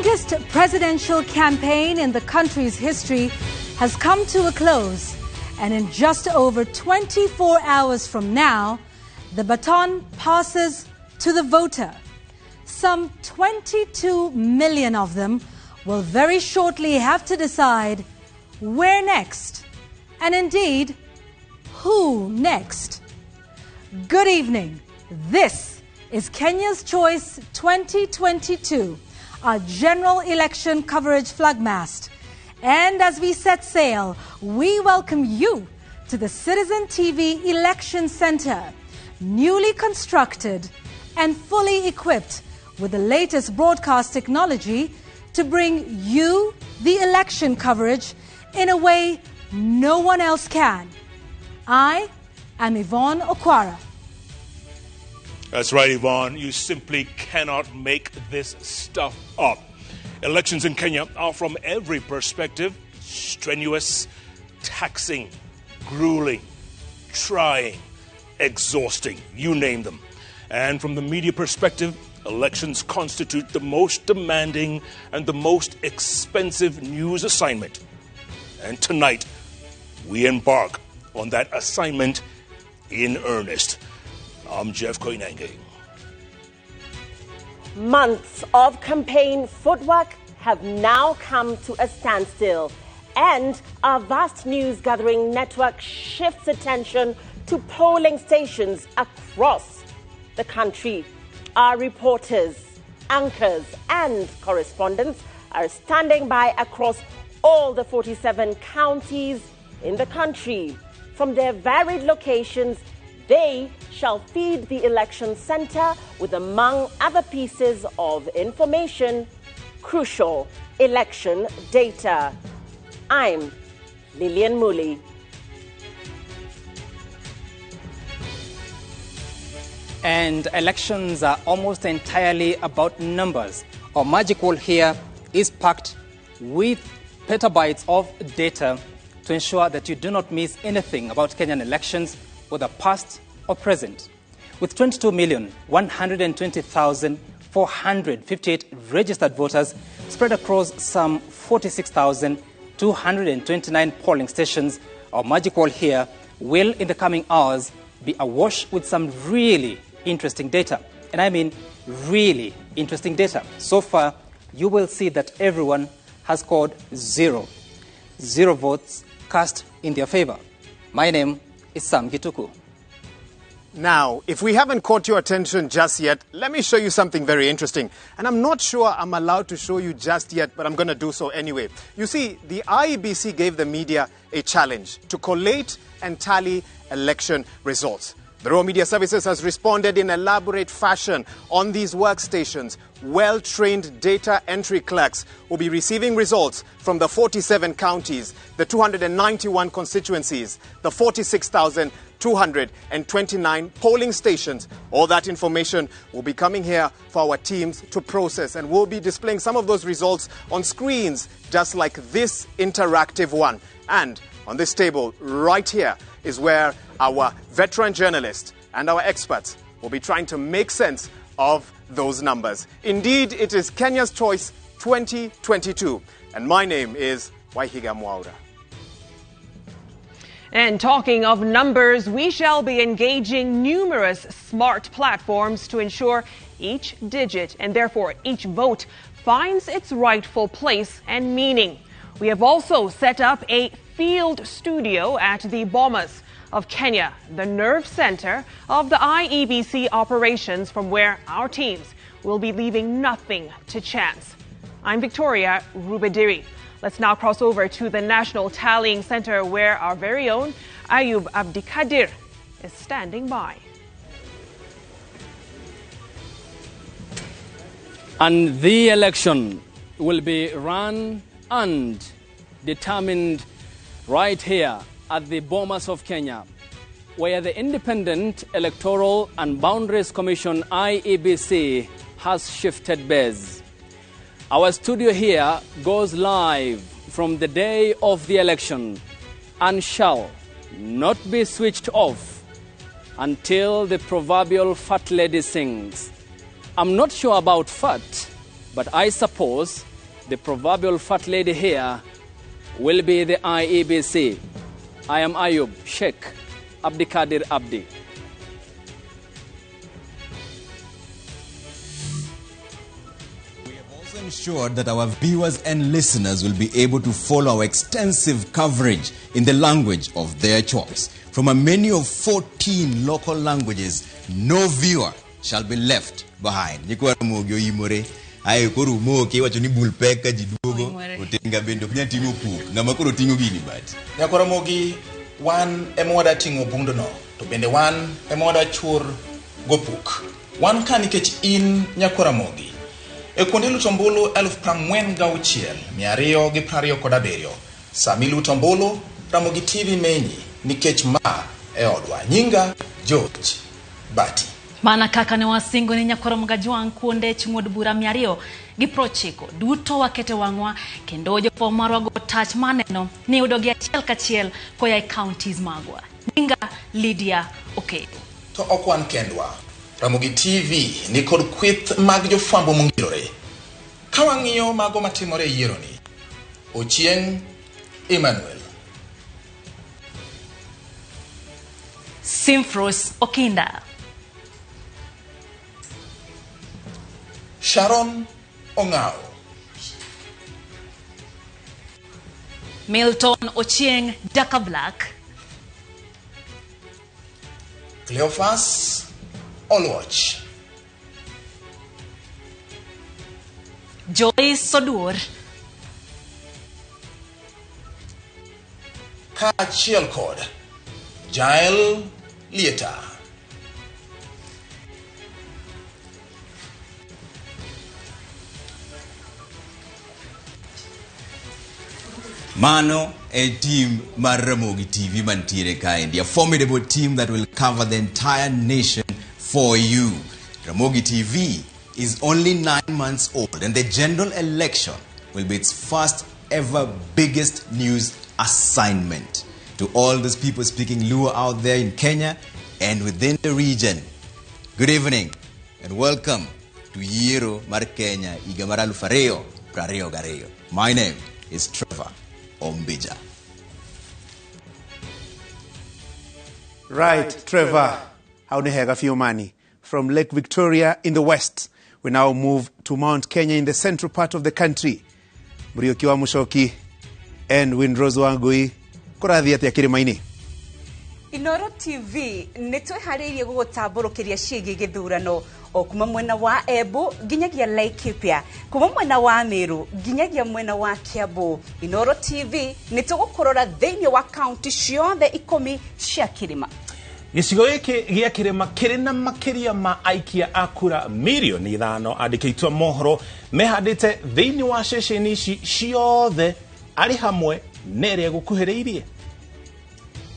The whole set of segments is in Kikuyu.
biggest presidential campaign in the country's history has come to a close, and in just over 24 hours from now, the baton passes to the voter. Some 22 million of them will very shortly have to decide where next, and indeed, who next. Good evening. This is Kenya's Choice 2022, our general election coverage flagmast. And as we set sail, we welcome you to the Citizen TV Election Center, newly constructed and fully equipped with the latest broadcast technology to bring you the election coverage in a way no one else can. I am Yvonne Okwara. That's right, Yvonne. You simply cannot make this stuff up. Elections in Kenya are, from every perspective, strenuous, taxing, grueling, trying, exhausting, you name them. And from the media perspective, elections constitute the most demanding and the most expensive news assignment. And tonight, we embark on that assignment in earnest. I'm Jeff Koinange. Months of campaign footwork have now come to a standstill, and our vast news gathering network shifts attention to polling stations across the country. Our reporters, anchors, and correspondents are standing by across all the 47 counties in the country. From their varied locations, they shall feed the election center with, among other pieces of information, crucial election data. I'm Lillian Muli. And elections are almost entirely about numbers. Our magic wall here is packed with petabytes of data to ensure that you do not miss anything about Kenyan elections, whether past or present. With 22,120,458 registered voters spread across some 46,229 polling stations, our magic wall here will, in the coming hours, be awash with some really interesting data. And I mean really interesting data. So far, you will see that everyone has scored zero. 0 votes cast in their favor. My name is Sam Gituku. Now, if we haven't caught your attention just yet, let me show you something very interesting. And I'm not sure I'm allowed to show you just yet, but I'm going to do so anyway. You see, the IEBC gave the media a challenge to collate and tally election results. The Royal Media Services has responded in elaborate fashion on these workstations. Well-trained data entry clerks will be receiving results from the 47 counties, the 291 constituencies, the 46,229 polling stations. All that information will be coming here for our teams to process, and we'll be displaying some of those results on screens just like this interactive one. And on this table right here is where our veteran journalists and our experts will be trying to make sense of those numbers. Indeed, it is Kenya's Choice 2022, and my name is Waihiga Mwaura. And talking of numbers, we shall be engaging numerous smart platforms to ensure each digit and therefore each vote finds its rightful place and meaning. We have also set up a field studio at the Bomas of Kenya, the nerve center of the IEBC operations, from where our teams will be leaving nothing to chance. I'm Victoria Rubadiri. Let's now cross over to the National Tallying Center, where our very own Ayub Abdikadir is standing by. And the election will be run and determined right here at the Bomas of Kenya, where the Independent Electoral and Boundaries Commission, IEBC, has shifted base. Our studio here goes live from the day of the election and shall not be switched off until the proverbial fat lady sings. I'm not sure about fat, but I suppose The proverbial fat lady here will be the IEBC. I am Ayub Sheikh Abdikadir Abdi. We have also ensured that our viewers and listeners will be able to follow our extensive coverage in the language of their choice. From a menu of 14 local languages, no viewer shall be left behind. Aye koro umoke iwacho ni bul pek ka ji duogo otenga bende ok nyal ting'o puk ng'ama koro ting'o gini but Nyakwar Ramogi, wan ema wada ting'o bundono to bende wan ema wada chur gopuk. Wan ka nikech in Nyakwar Ramogi. E kuonde luto ombulu 46,227 sami luto ombulu Ramogi TV menyi nikech ma e odwa. Nyinga George Bati. Mana kaka ne wasingo ni Nyakwar Ramogi Ajwang' kuonde chung'od bura 290 duto wakete wang'wa kendo jofwambo marwa go tach maneno ni yudogi achiel kachiel koya e counties magwa. Nyinga Lydia Okeyo. To ok wan kendwa. Ramogi TV ni kod kweth mag jofwambo mongirore. Ka wang'iyo mago matimore e yieroni, Ochieng' Emmanuel, Simfros Okinda, Sharon Ong'ao, Milton Ochieng' Jaka Black, Cleophas Olwoch, Joyce Sodur, kaachiel kod Jael Lieta. Mano a team mar Ramogi TV mantiere kaendi, a formidable team that will cover the entire nation for you. Ramogi TV is only 9 months old, and the general election will be its first ever biggest news assignment. To all those people speaking Luo out there in Kenya and within the region, good evening and welcome to Yiero mar Kenya higa mar 2022. My name is Trevor Ombija. Right, Trevor. Haunihega Fiumani. From Lake Victoria in the west, we now move to Mount Kenya in the central part of the country. Muriuki wa Mushoki and Windrose Wangui, kũrathiĩ atĩa kĩrĩma-inĩ? Inoro TV nĩ twĩharĩirie gũgũtambũrũkĩria ciĩgiĩ gĩthurano o kuma mwena wa Embu nginyagia Laikipia, kuma mwena wa Meru nginyagia mwena wa Kiambu. Inoro TV nĩ tũgũkũrora thĩinĩ wa kaunti ciothe 10 cia kĩrĩma. Gĩcigo gĩkĩ gĩa kĩrĩma kĩrĩ na makĩria ma aikia a kura mirioni 5 andĩkĩtwo mohoro mehandĩte thĩinĩ wa ceceni ici ciothe arĩ hamwe na ĩrĩa ĩgũkuhĩrĩirie.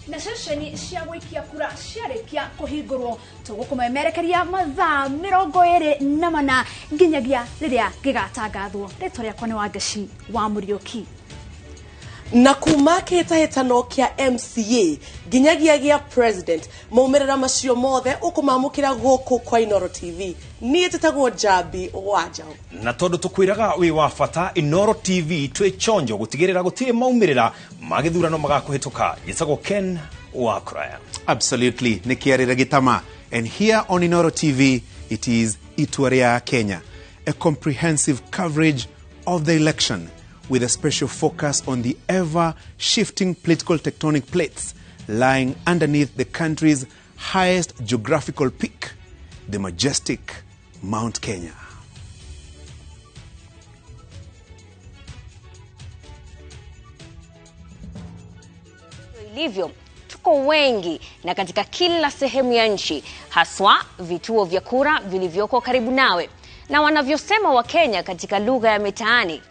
Na ceceni cia gũikia kura ciarĩkia kũhingũrwo tũgũkũmemerekeria mathaa 24 nginyagia rĩrĩa gĩgatangathwo. Rĩtwa rĩakwa nĩ Wangeci wa Mũriũki. Na kuma kĩhĩtahĩtano kĩa MCA nginyagia gĩa president, maumĩrĩra macio mothe ũkũmamũkĩra gũkũ kwa Inoro TV. Niĩ njĩtagwo Njambi wa Njaũ. Na tondũ tũkwĩraga wĩ wa bata, Inoro TV twĩ chonjo gũtigĩrĩra gũtirĩ maumĩrĩra ma gĩthurano magakũhĩtũka. Njĩtagwo Ken wa Kuraya. Absolutely, nĩ kĩarĩra gĩtama. And here on Inoro TV, it is Itua rĩa Kenya, a comprehensive coverage of the election with a special focus on the ever-shifting political tectonic plates lying underneath the country's highest geographical peak, the majestic Mount Kenya. Ilivyo, tuko wengi na katika kila sehemu ya nchi, haswa vituo vya kura vilivyoko karibu nawe. Na wanavyosema wa Kenya katika lugha ya mitaani,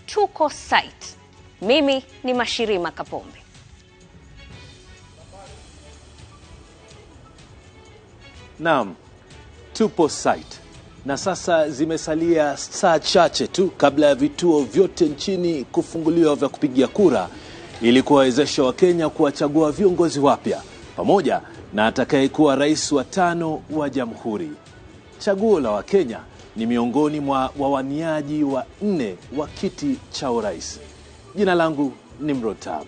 tuko site. Mimi ni Mashirima Kapombe. Naam, tupo site. Na sasa zimesalia saa chache tu kabla ya vituo vyote nchini kufunguliwa vya kupigia kura ili kuwawezesha Wakenya kuwachagua viongozi wapya pamoja na atakayekuwa rais wa 5 wa jamhuri. Chaguo la Wakenya ni miongoni mwa wawaniaji wa nne wa kiti cha urais. Jina langu ni Mrotabu.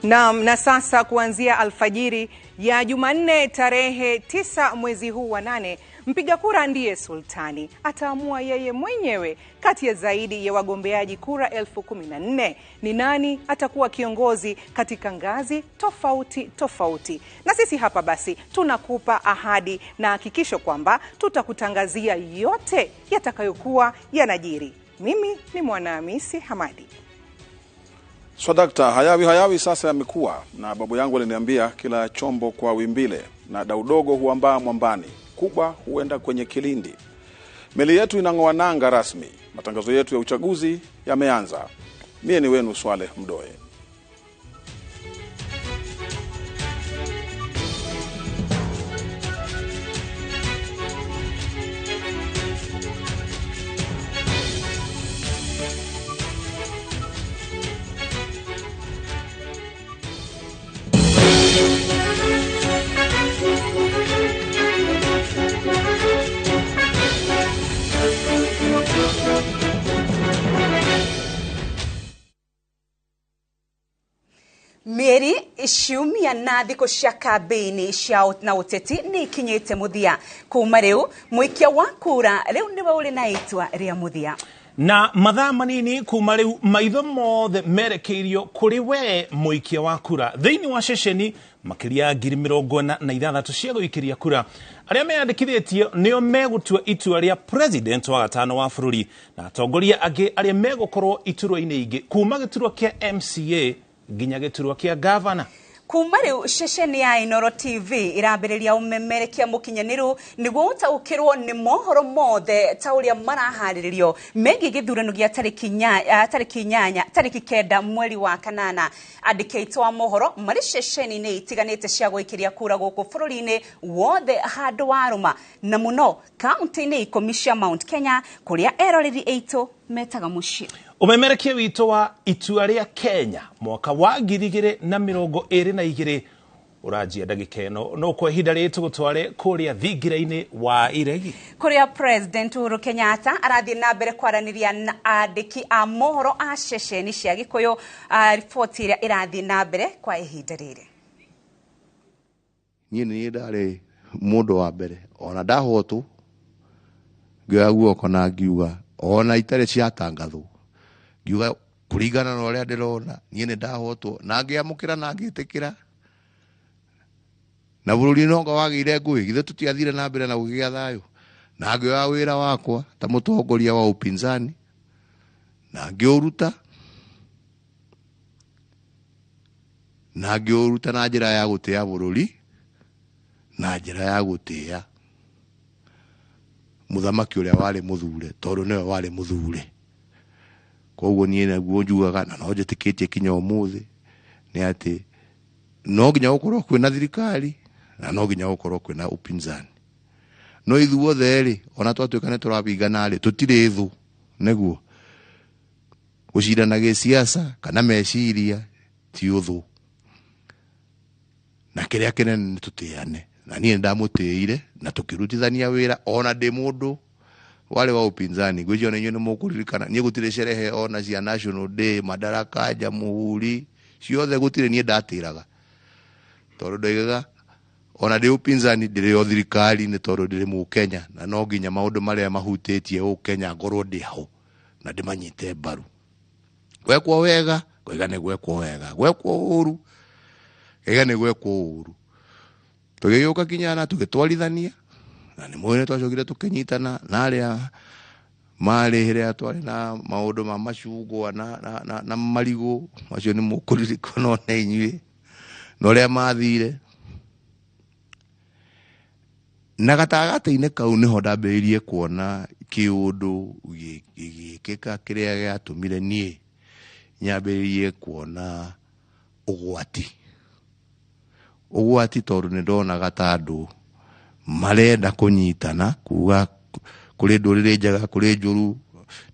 Naam, na sasa kuanzia alfajiri ya Jumanne tarehe 9 mwezi huu wa 8, mpiga kura ndiye sultani. Ataamua yeye mwenyewe kati ya zaidi ya wagombeaji kura 14,000 ni nani atakuwa kiongozi katika ngazi tofauti tofauti. Na sisi hapa basi tunakupa ahadi na hakikisho kwamba tutakutangazia yote yatakayokuwa yanajiri. Mimi ni Mwanahamisi Hamadi. Swadakta, hayawi hayawi sasa yamekuwa, na babu yangu aliniambia kila chombo kwa wimbile, na daudogo huambaa mwambani, kubwa huenda kwenye kilindi. Meli yetu inang'oa nanga rasmi. Matangazo yetu ya uchaguzi yameanza. Mie ni wenu Swaleh Mdoe. Mĩeri ciumia na thikũ cia kambĩini cia na ũteti nĩ ikinyĩte mũthia. Kuma rĩu mũikia wa kura rĩu nĩwe ũrĩ na itua rĩa mũthia. Na mathaa manini kuma rĩu maitho mothe merekeirio kũrĩ we mũikia wa kura thĩinĩ wa ceceni makĩria 46,000 cia gũikĩria kura. Arĩa meyandĩkithĩtie nĩo megũtua itua rĩa president wa gatano wa bũrũri na atongoria angĩ arĩa megũkorwo iturwa-inĩ ingĩ kuma gĩturwa kĩa MCA nginya gĩturwa kĩa gavana. Kuma rĩu ceceni ya Inooro TV irambĩrĩria ũmemerekia mũkinyanĩru nĩguo ũtaũkĩrwo nĩ mohoro mothe ta ũrĩa maraharĩrĩrio megiĩ gĩthurano gĩa tarĩki 9 mweri wa 8. Andĩki aitũ a mohoro marĩ ceceni-inĩ itiganĩte cia gũikĩria kura gũkũ bũrũri-inĩ wothe handũ warũma, na mũno kaunti-inĩ 10 cia Mount Kenya kũrĩa eroreri aitũ metaga mũciĩ. Ũmemerekia witũ wa itua rĩa Kenya mwaka wa 2022 ũranjia ndagĩka ĩno, no kwa ihinda rĩrĩ tũgũtware kũrĩa thingira-inĩ wa Iregi kũrĩa President Uhuru Kenyatta arathiĩ na mbere kwaranĩria na andĩki a mohoro a ceceni cia Gĩkũyũ. Riboti ĩrĩa ĩrathiĩ na mbere kwa ihinda rĩrĩ. Niĩ nĩ ndarĩ mũndũ wa mbere ona ndahotwo ngĩoya guoko na ngiuga ona itarĩ ciatangathwo ngiuga kũringana na ũrĩa ndĩrona niĩ nĩ ndahotwo, na ngĩamũkĩra na ngĩtĩkĩra. Na bũrũri nonga wagĩire ngũĩ, githĩ tũtiathire na mbere na gũkĩgĩa thayũ. Na ngĩoya wĩra wakwa ta mũtongoria wa upinzani na ngĩũruta, na ngĩũruta na njĩra ya gũtĩa bũrũri, na njĩra ya gũtĩa mũthamaki ũrĩa warĩ mũthure, tondũ nĩwe warĩ mũthure. Koguo niĩ naguo njugaga na no njĩtĩkĩtie kinya ũmũthĩ nĩ atĩ no nginya gũkorwo kwĩna thirikari na no nginya gũkorwo kwĩna upinzani. No ithuothe rĩ, ona twatuĩka nĩ tũrabingana rĩ, tũtirĩ thũ. Nĩguo gũcindana gĩsiasa kana meciria ti ũthũ, na kĩrĩa kĩnene nĩ tũtĩane. Na niĩ nĩndamũtĩire na tũkĩrutithania wĩra ona ndĩ mũndũ warĩ wa upinzani. Ngwĩciria ona inyuĩ nĩ mũkũririkana niĩ gũtirĩ sherehe ona cia National Day, Madaraka, Jamhuri, ciothe gũtirĩ niĩ ndatĩraga, tondũ ndoigaga ona ndĩ upinzani ndĩrĩ o thirikari-inĩ tondũ ndĩrĩ mũkenya, na no nginya maũndũ marĩa mahutĩtie ũkenya ngorwo ndĩ ho na ndĩmanyite mbaru. Gwekwo wega ngoiga nĩ gwekwo wega, gwekwo ũru ngaiga nĩ gwekwo ũru. Tũgĩgĩũka kinya na tũgĩtwarithania, na nĩ mũĩ nĩ twacokire tũkĩnyitana na arĩa marĩ rĩrĩa twarĩ na maũndũ ma macungwa na marigũ macio nĩ mũkũririkana ona inyuĩ na ũrĩa mathire. Na gatagatĩ-inĩ kau nĩho ndambĩrĩirie kuona kĩũndũ gĩgĩkĩka kĩrĩa gĩatũmire niĩ nyambĩrĩrie kuona ũgwati. Ũgwati tondũ nĩ ndonaga ta andũ marenda kũnyitana, kuga kũrĩ ndũrĩrĩ njega, kũrĩ njũru,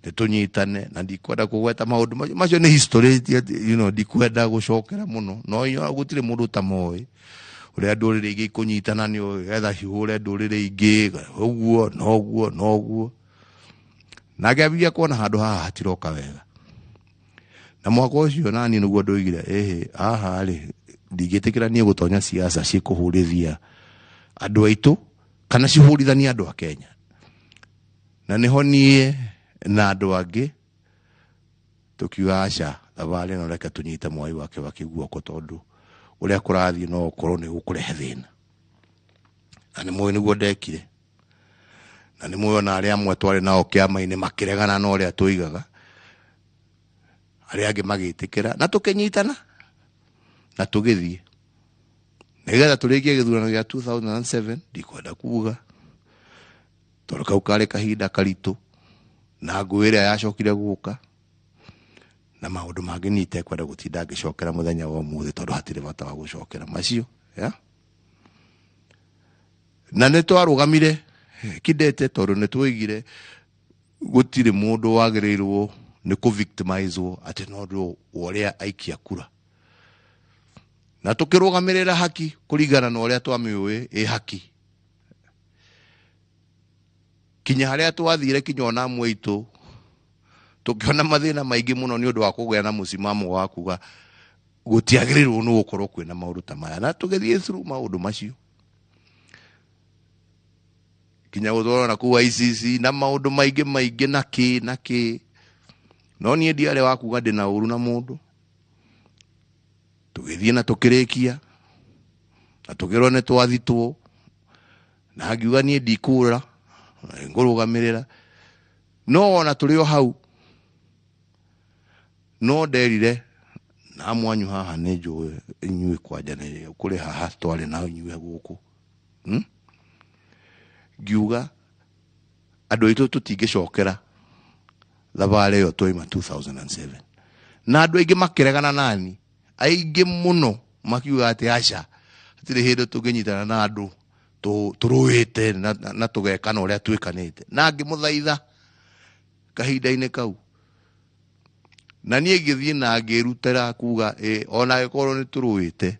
nĩ tũnyitane, na ndikwenda kũgweta maũndũ macio. Macio nĩ history, you know, ndikwenda gũcokera mũno, no gũtirĩ mũndũ ũtamoĩ Ũrĩa ndũrĩrĩ ingĩ ikũnyitana nĩ getha cihũre ndũrĩrĩ ingĩ, ũguo na ũguo na ũguo. Na ngĩambia kuona handũ haha hatiroka wega. Na mwaka ũcio naniĩ nĩguo ndoigire, ĩhĩ, haha rĩ, ndingĩtĩkĩra niĩ gũtonya siasa cikũhũrithia andũ aitũ kana cihũrithanie andũ a Kenya. Na nĩho niĩ na andũ angĩ tũkiuga aca, thabarĩ ĩno reke tũnyite Mwai wa Kibaki guoko, tondũ ũrĩa kũrathiĩ no ũkorwo nĩ gũkũrehe thĩna. Na nĩ mũĩ nĩguo ndekire. Na nĩ mũĩ ona arĩa amwe twarĩ nao kĩama-inĩ makĩregana na ũrĩa tũigaga, arĩa angĩ magĩtĩkĩra, na tũkĩnyitana na tũgĩthiĩ nĩgetha tũrĩkie gĩthurano gĩa 2007. Ndikwenda kuga tondũ kau karĩ kahinda karitũ na ngũĩ ĩrĩa yacokire gũka na maũndũ mangĩ niĩ itekwenda gũtinda ngĩcokera mũthenya wa ũmũthĩ, tondũ hatirĩ bata wa gũcokera macio ya? Na nĩ twarũgamire kidete tondũ nĩ twoigire gũtirĩ mũndũ wagĩrĩirwo nĩ kũ-victimizwo atĩ no ũndũ wa ũrĩa aikia kura, na tũkĩrũgamĩrĩra haki kũringana na ũrĩa twamĩũĩ ĩ haki, kinya harĩa twathire, kinya ona amwe aitũ tũkĩona mathĩna maingĩ mũno nĩ ũndũ wa kũgĩa na mũsimamo wa kuga gũtiagĩrĩirwo nĩ gũkorwo kwĩna maũndũ ta maya, na tũgĩthiĩ through maũndũ macio kinya gũtwarwo na kũu ICC na maũndũ maingĩ maingĩ na kĩ na kĩ. No niĩ ndiarĩ wa kuga ndĩna ũru na mũndũ. Tũgĩthiĩ na tũkĩrĩkia na tũkĩrwo nĩ twathitwo, na ngiuga niĩ ndikũra ngũrũgamĩrĩra, no ona tũrĩ o hau no nderire na mwanyu haha nĩ njũĩ inyuĩ kwanja nĩ kũrĩ haha twarĩ na inyuĩ gũkũ, Ngiuga andũ aitũ tũtingĩcokera thabarĩ ĩyo twaima 2007, na andũ aingĩ makĩregana nani, aingĩ mũno makiuga atĩ aca, hatirĩ hĩndĩ tũngĩnyitana na andũ tũrũĩte na tũgekana ũrĩa twĩkanĩte. Na ngĩmũthaitha kahinda-inĩ kau, na niĩ ngĩthiĩ na ngĩrutĩra kuga ĩ, ona angĩkorwo nĩ tũrũĩte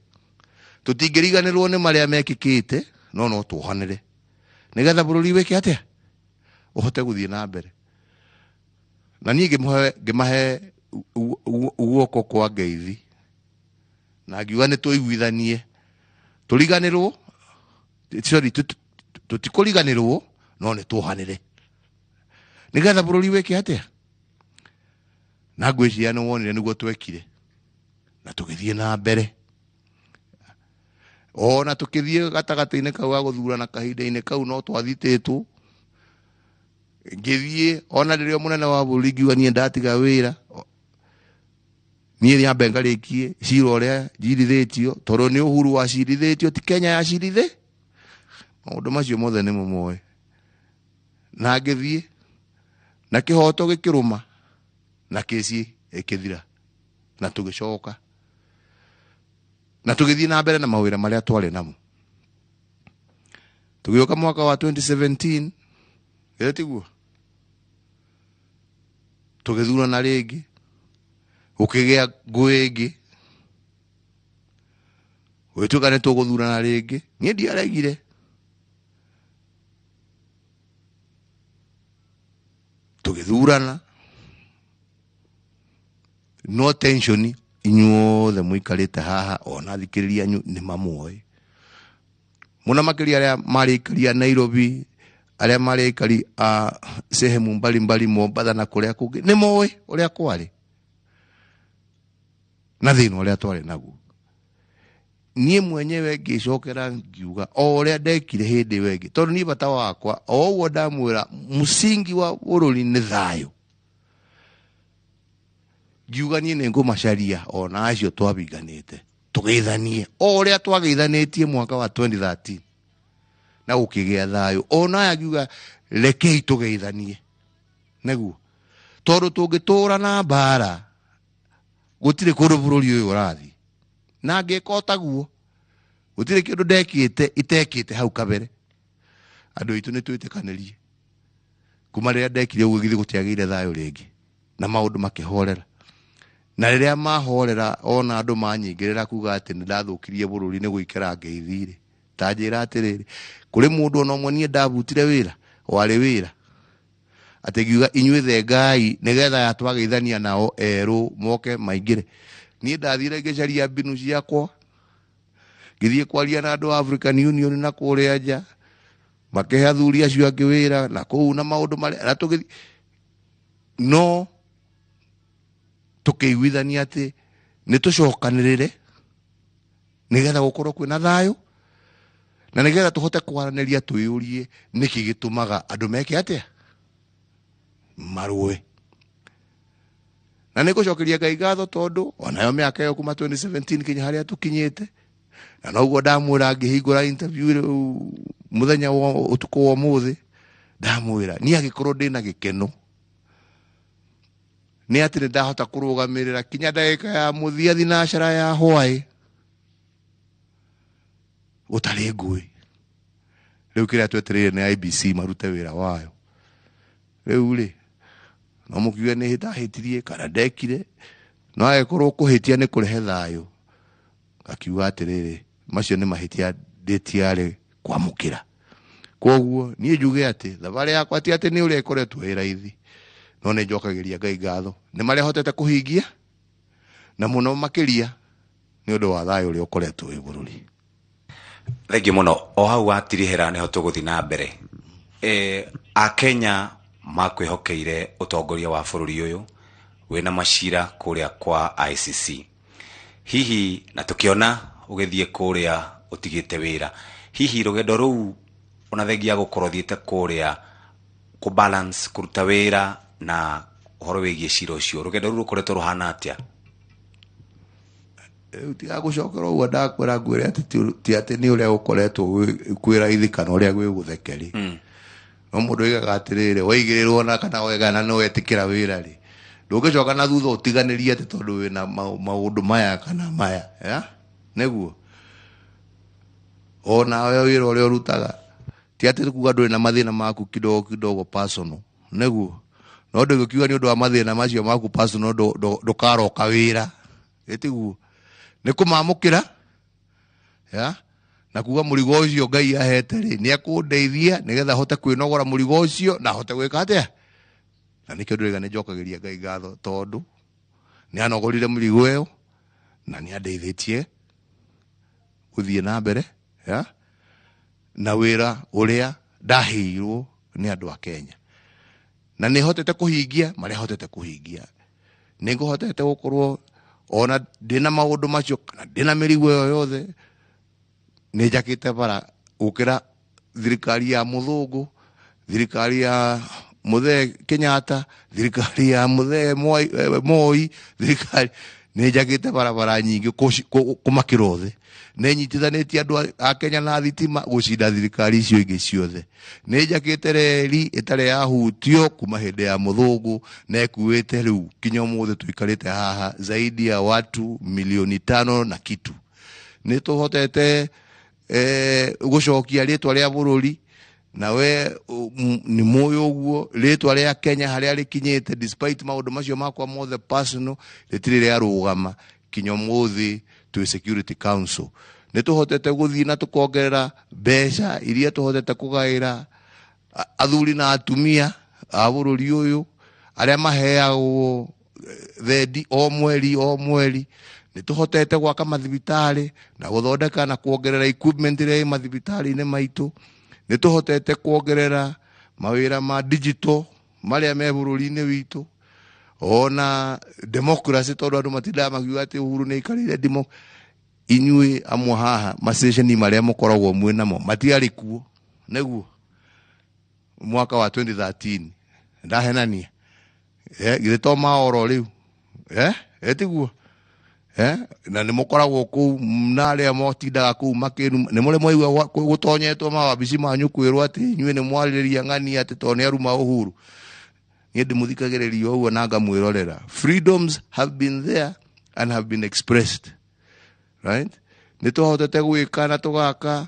tũtingĩriganĩrwo nĩ marĩa mekĩkĩte, no no tuohanĩre nĩgetha bũrũri wĩke atĩa, ũhote gũthiĩ na mbere. Na niĩ ngĩmahe guoko kwa ngeithi na ngiuga nĩ tũiguithanie tũriganĩrwo, sorry, tũtikũriganĩrwo, no nĩ tuohanĩre nĩgetha bũrũri wĩke atĩa. Na ngwĩciria nĩ wonire nĩguo twekire, na tũgĩthiĩ na mbere ona tũkĩthiĩ gatagatĩ-inĩ kau ga gũthurana. Kahinda-inĩ kau no twathitĩtwo, ngĩthiĩ ona rĩrĩa mũnene wa bũrũri ngiuga niĩ ndatiga wĩra, niĩ nyambe ngarĩkie cira ũrĩa njirithĩtio, tondũ nĩ Uhuru wacirithĩtio, ti Kenya yacirithĩ. Maũndũ macio mothe nĩ mũmoĩ. Na ngĩthiĩ na kĩhoto gĩkĩrũma na kĩci ĩkĩthira, na tũgĩcoka na tũgĩthiĩ na mbere na mawĩra marĩa twarĩ namo. Tũgĩũka mwaka wa 2017, githĩ tiguo tũgĩthurana rĩngĩ, gũkĩgĩa ngũĩ ĩngĩ, gũgĩtuĩka nĩ tũgũthurana rĩngĩ. Niĩ ndiaregire, tũgĩthurana, no tension inyuothe mũikarĩte haha ona athikĩrĩria anyu nĩ mamoĩ mũno makĩria, arĩa marĩ aikari a Nairobi, arĩa marĩ aikari a sehemu mbalimbali, Mombatha na kũrĩa kũngĩ, nĩ moĩ ũrĩa kwarĩ na thĩna ũrĩa twarĩ naguo. Niĩ mwenyewe ngĩcokera ngiuga o ũrĩa ndekire hĩndĩ ĩyo ĩngĩ, tondũ niĩ bata wakwa o ũguo ndamwĩra, mũsingi wa bũrũri nĩ thayũ. Ngiuga niĩ nĩ ngũmacaria ona acio twabinganĩte, tũgeithanie o ũrĩa twageithanĩtie mwaka wa 2013 na gũkĩgĩa thayũ. Ona aya ngiuga rekei tũgeithanie nĩguo, tondũ tũngĩtũra na mbara gũtirĩ kũndũ bũrũri ũyũ ũrathiĩ. Na ngĩka o taguo, gũtirĩ kĩndũ ndekĩte itekĩte hau kabere. Andũ aitũ nĩ twĩtĩkanĩrie, kuma rĩrĩa ndekire ũguo githĩ gũtiagĩire thayũ rĩngĩ na maũndũ makĩhorera. Na rĩrĩa mahorera ona andũ manyingĩrĩra kuga atĩ nĩ ndathũkirie bũrũri nĩ gũikara ngeithi-rĩ, ta njĩra atĩrĩrĩ, kũrĩ mũndũ ona ũmwe niĩ ndabutire wĩra, warĩ wĩra atĩ ngiuga inyuĩ thengai nĩgetha aya twageithania nao erũ moke maingĩre. Niĩ ndathire ngĩcaria mbinu ciakwa, ngĩthiĩ kwaria na andũ a African Union na kũrĩa nja, makĩhe athuri acio angĩ wĩra na kũu na maũndũ marĩa na tũgĩthiĩ, no tũkĩiguithania atĩ nĩ tũcokanĩrĩre nĩgetha gũkorwo kwĩna thayũ na nĩgetha tũhote kwaranĩria twĩyũrie nĩkĩ gĩtũmaga andũ meke atĩa, marũe. Na nĩ ngũcokeria Ngai ngatho tondũ onayo mĩaka ĩyo kuma 2017 kinya harĩa tũkinyĩte, na noguo ndamwĩra ngĩhingũra interview rĩu mũthenya wa ũtukũ wa ũmũthĩ, ndamwĩra niĩ angĩkorwo ndĩna gĩkeno nĩ atĩ nĩ ndahota kũrũgamĩrĩra kinya ndagĩka ya mũthia thinacara ya hwaĩ gũtarĩ ngũĩ. Rĩu kĩrĩa twetereire nĩ IEBC marute wĩra wayo. Rĩu rĩ, no mũkiuge nĩ ndahĩtirie kana ndekire, no angĩkorwo kũhĩtia nĩ kũrehe thayũ, akiuga atĩrĩrĩ, macio nĩ mahĩtia ndĩtiarĩ kwamũkĩra. Koguo niĩ njuge atĩ thabarĩ yakwa ti atĩ nĩ ũrĩa ĩkoretwo ĩ raithi, no nĩ njokagĩria Ngai ngatho nĩ marĩa hotete kũhingia, na mũno makĩria nĩ ũndũ wa thayũ ũrĩa ũkoretwo wĩ bũrũri. Thengiũ mũno. O hau watirihĩra nĩho tũgũthiĩ na mbere. Akenya makwĩhokeire ũtongoria wa bũrũri ũyũ wĩna macira kũrĩa kwa ICC. Hihi na tũkĩona ũgĩthiĩ kũrĩa ũtigĩte wĩra, hihi rũgendo rũu ona thengia gũkorwo ũthiĩte kũrĩa kũ balance kũruta wĩra na ũhoro wĩgiĩ cira ũcio, rũgendo rũu rũkoretwo rũhana atĩa? Rĩu tiga gũcokera ũguo ndakwĩra ngwĩre atĩ ti atĩ nĩ ũrĩa gũkoretwo kwĩ raithi kana ũrĩa gwĩ gũthekeri. No mũndũ oigaga atĩrĩrĩ, waigĩrĩrwo na kana wegana nĩ wetĩkĩra wĩra rĩ, ndũngĩcoka na thutha ũtiganĩrie atĩ tondũ wĩna maũndũ maya kana maya, ya? Nĩguo onawe wĩra ũrĩa ũrutaga ti atĩ kuga ndũrĩ na mathĩna maku kidogo kidogo personal, nĩguo no ndũngĩkiuga nĩ ũndũ wa mathĩna macio maku personal ndũkaroka wĩra, ĩtiguo nĩ kũmamũkĩra, ya? Na kuga mũrigo ũcio Ngai ahete rĩ, nĩ ekũndeithia nĩgetha hote kwĩnogora mũrigo ũcio na hote gwĩka atĩa. Na nĩkĩo ndĩrauga nĩ njokagĩria Ngai ngatho tondũ nĩ anogorire mũrigo ĩyo na nĩ andeithĩtie gũthiĩ na mbere, ya? Na wĩra ũrĩa ndaheirwo nĩ andũ a Kenya, na nĩ hotete kũhingia marĩa hotete kũhingia. Nĩ ngũhotete gũkorwo ona ndĩna maũndũ macio kana ndĩna mĩrigo ĩyo yothe, nĩ njakĩte bara gũkĩra thirikari ya mũthũngũ, thirikari ya Mũthee Kenyatta, thirikari ya Mũthee Moi, thirikari nĩ njakĩte barabara nyingĩ kũmakĩra othe. Nĩ nyitithanĩtie andũ a Kenya na thitima gũcinda thirikari icio ingĩ ciothe. Nĩ njakĩte reri ĩtarĩ yahutio kuma hĩndĩ ya mũthũngũ na ĩkuĩte rĩu kinya ũmũthĩ tũikarĩte haha zaidi ya watu milioni 5 na kitu. Nĩ tũhotete gũcokia rĩtwa rĩa bũrũri, nawe nĩ mũĩ ũguo rĩtwa rĩa Kenya harĩa rĩkinyĩte, despite maũndũ macio makwa mothe personal, rĩtirĩ rĩarũgama kinya ũmũthĩ twĩ Security Council. Nĩ tũhotete gũthiĩ na tũkongerera mbeca iria tũhotete kũgaĩra athuri na atumia a bũrũri ũyũ arĩa maheagwo thendi o mweri o mweri. Nĩ tũhotete gwaka mathibitarĩ na gũthondeka na kuongerera equipment ĩrĩa ĩ mathibitarĩ-inĩ maitũ. Nĩ tũhotete kuongerera mawĩra ma digital marĩa me bũrũri-inĩ witũ, ona democracy, tondũ andũ matindaga makiuga atĩ Uhuru nĩ aikarĩire inyuĩ amwe haha maceceni marĩa mũkoragwo mwĩ namo matiarĩ kuo, nĩguo mwaka wa 2013 ndahenania, githĩ to maoro rĩu, ĩtiguo, na nĩ mũkoragwo kũu na arĩa motindaga kũu makĩnu, nĩ mũrĩ mwaigua gũtonyetwo mawabici manyu kwĩrwo atĩ inyuĩ nĩ mwarĩrĩria ng'ani atĩ tondũ nĩ aruma Uhuru. Niĩ ndĩmũthikagĩrĩria ũguo na ngamwĩrorera. Freedoms have been there and have been expressed, right? Nĩ tũhotete gwĩka na tũgaka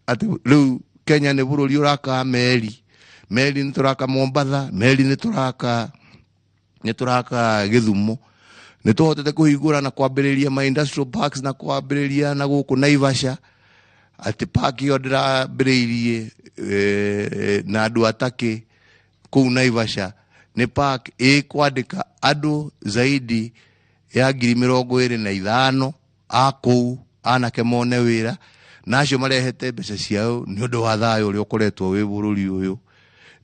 atĩ rĩu Kenya nĩ bũrũri ũraka meri, meri nĩ tũraka Mombatha, meri nĩ tũraka Gĩthumo. Nĩ tũhotete kũhingũra na kwambĩrĩria ma industrial parks na kwambĩrĩria na gũkũ Naivasha, atĩ park ĩyo ndĩrambĩrĩirie na andũ atakĩ kũu Naivasha nĩ park ĩkwandĩka andũ zaidi ya 25,000 a kũu, anake mone wĩra, na acio marehete mbeca ciao nĩ ũndũ wa thayũ ũrĩa ũkoretwo wĩ bũrũri ũyũ.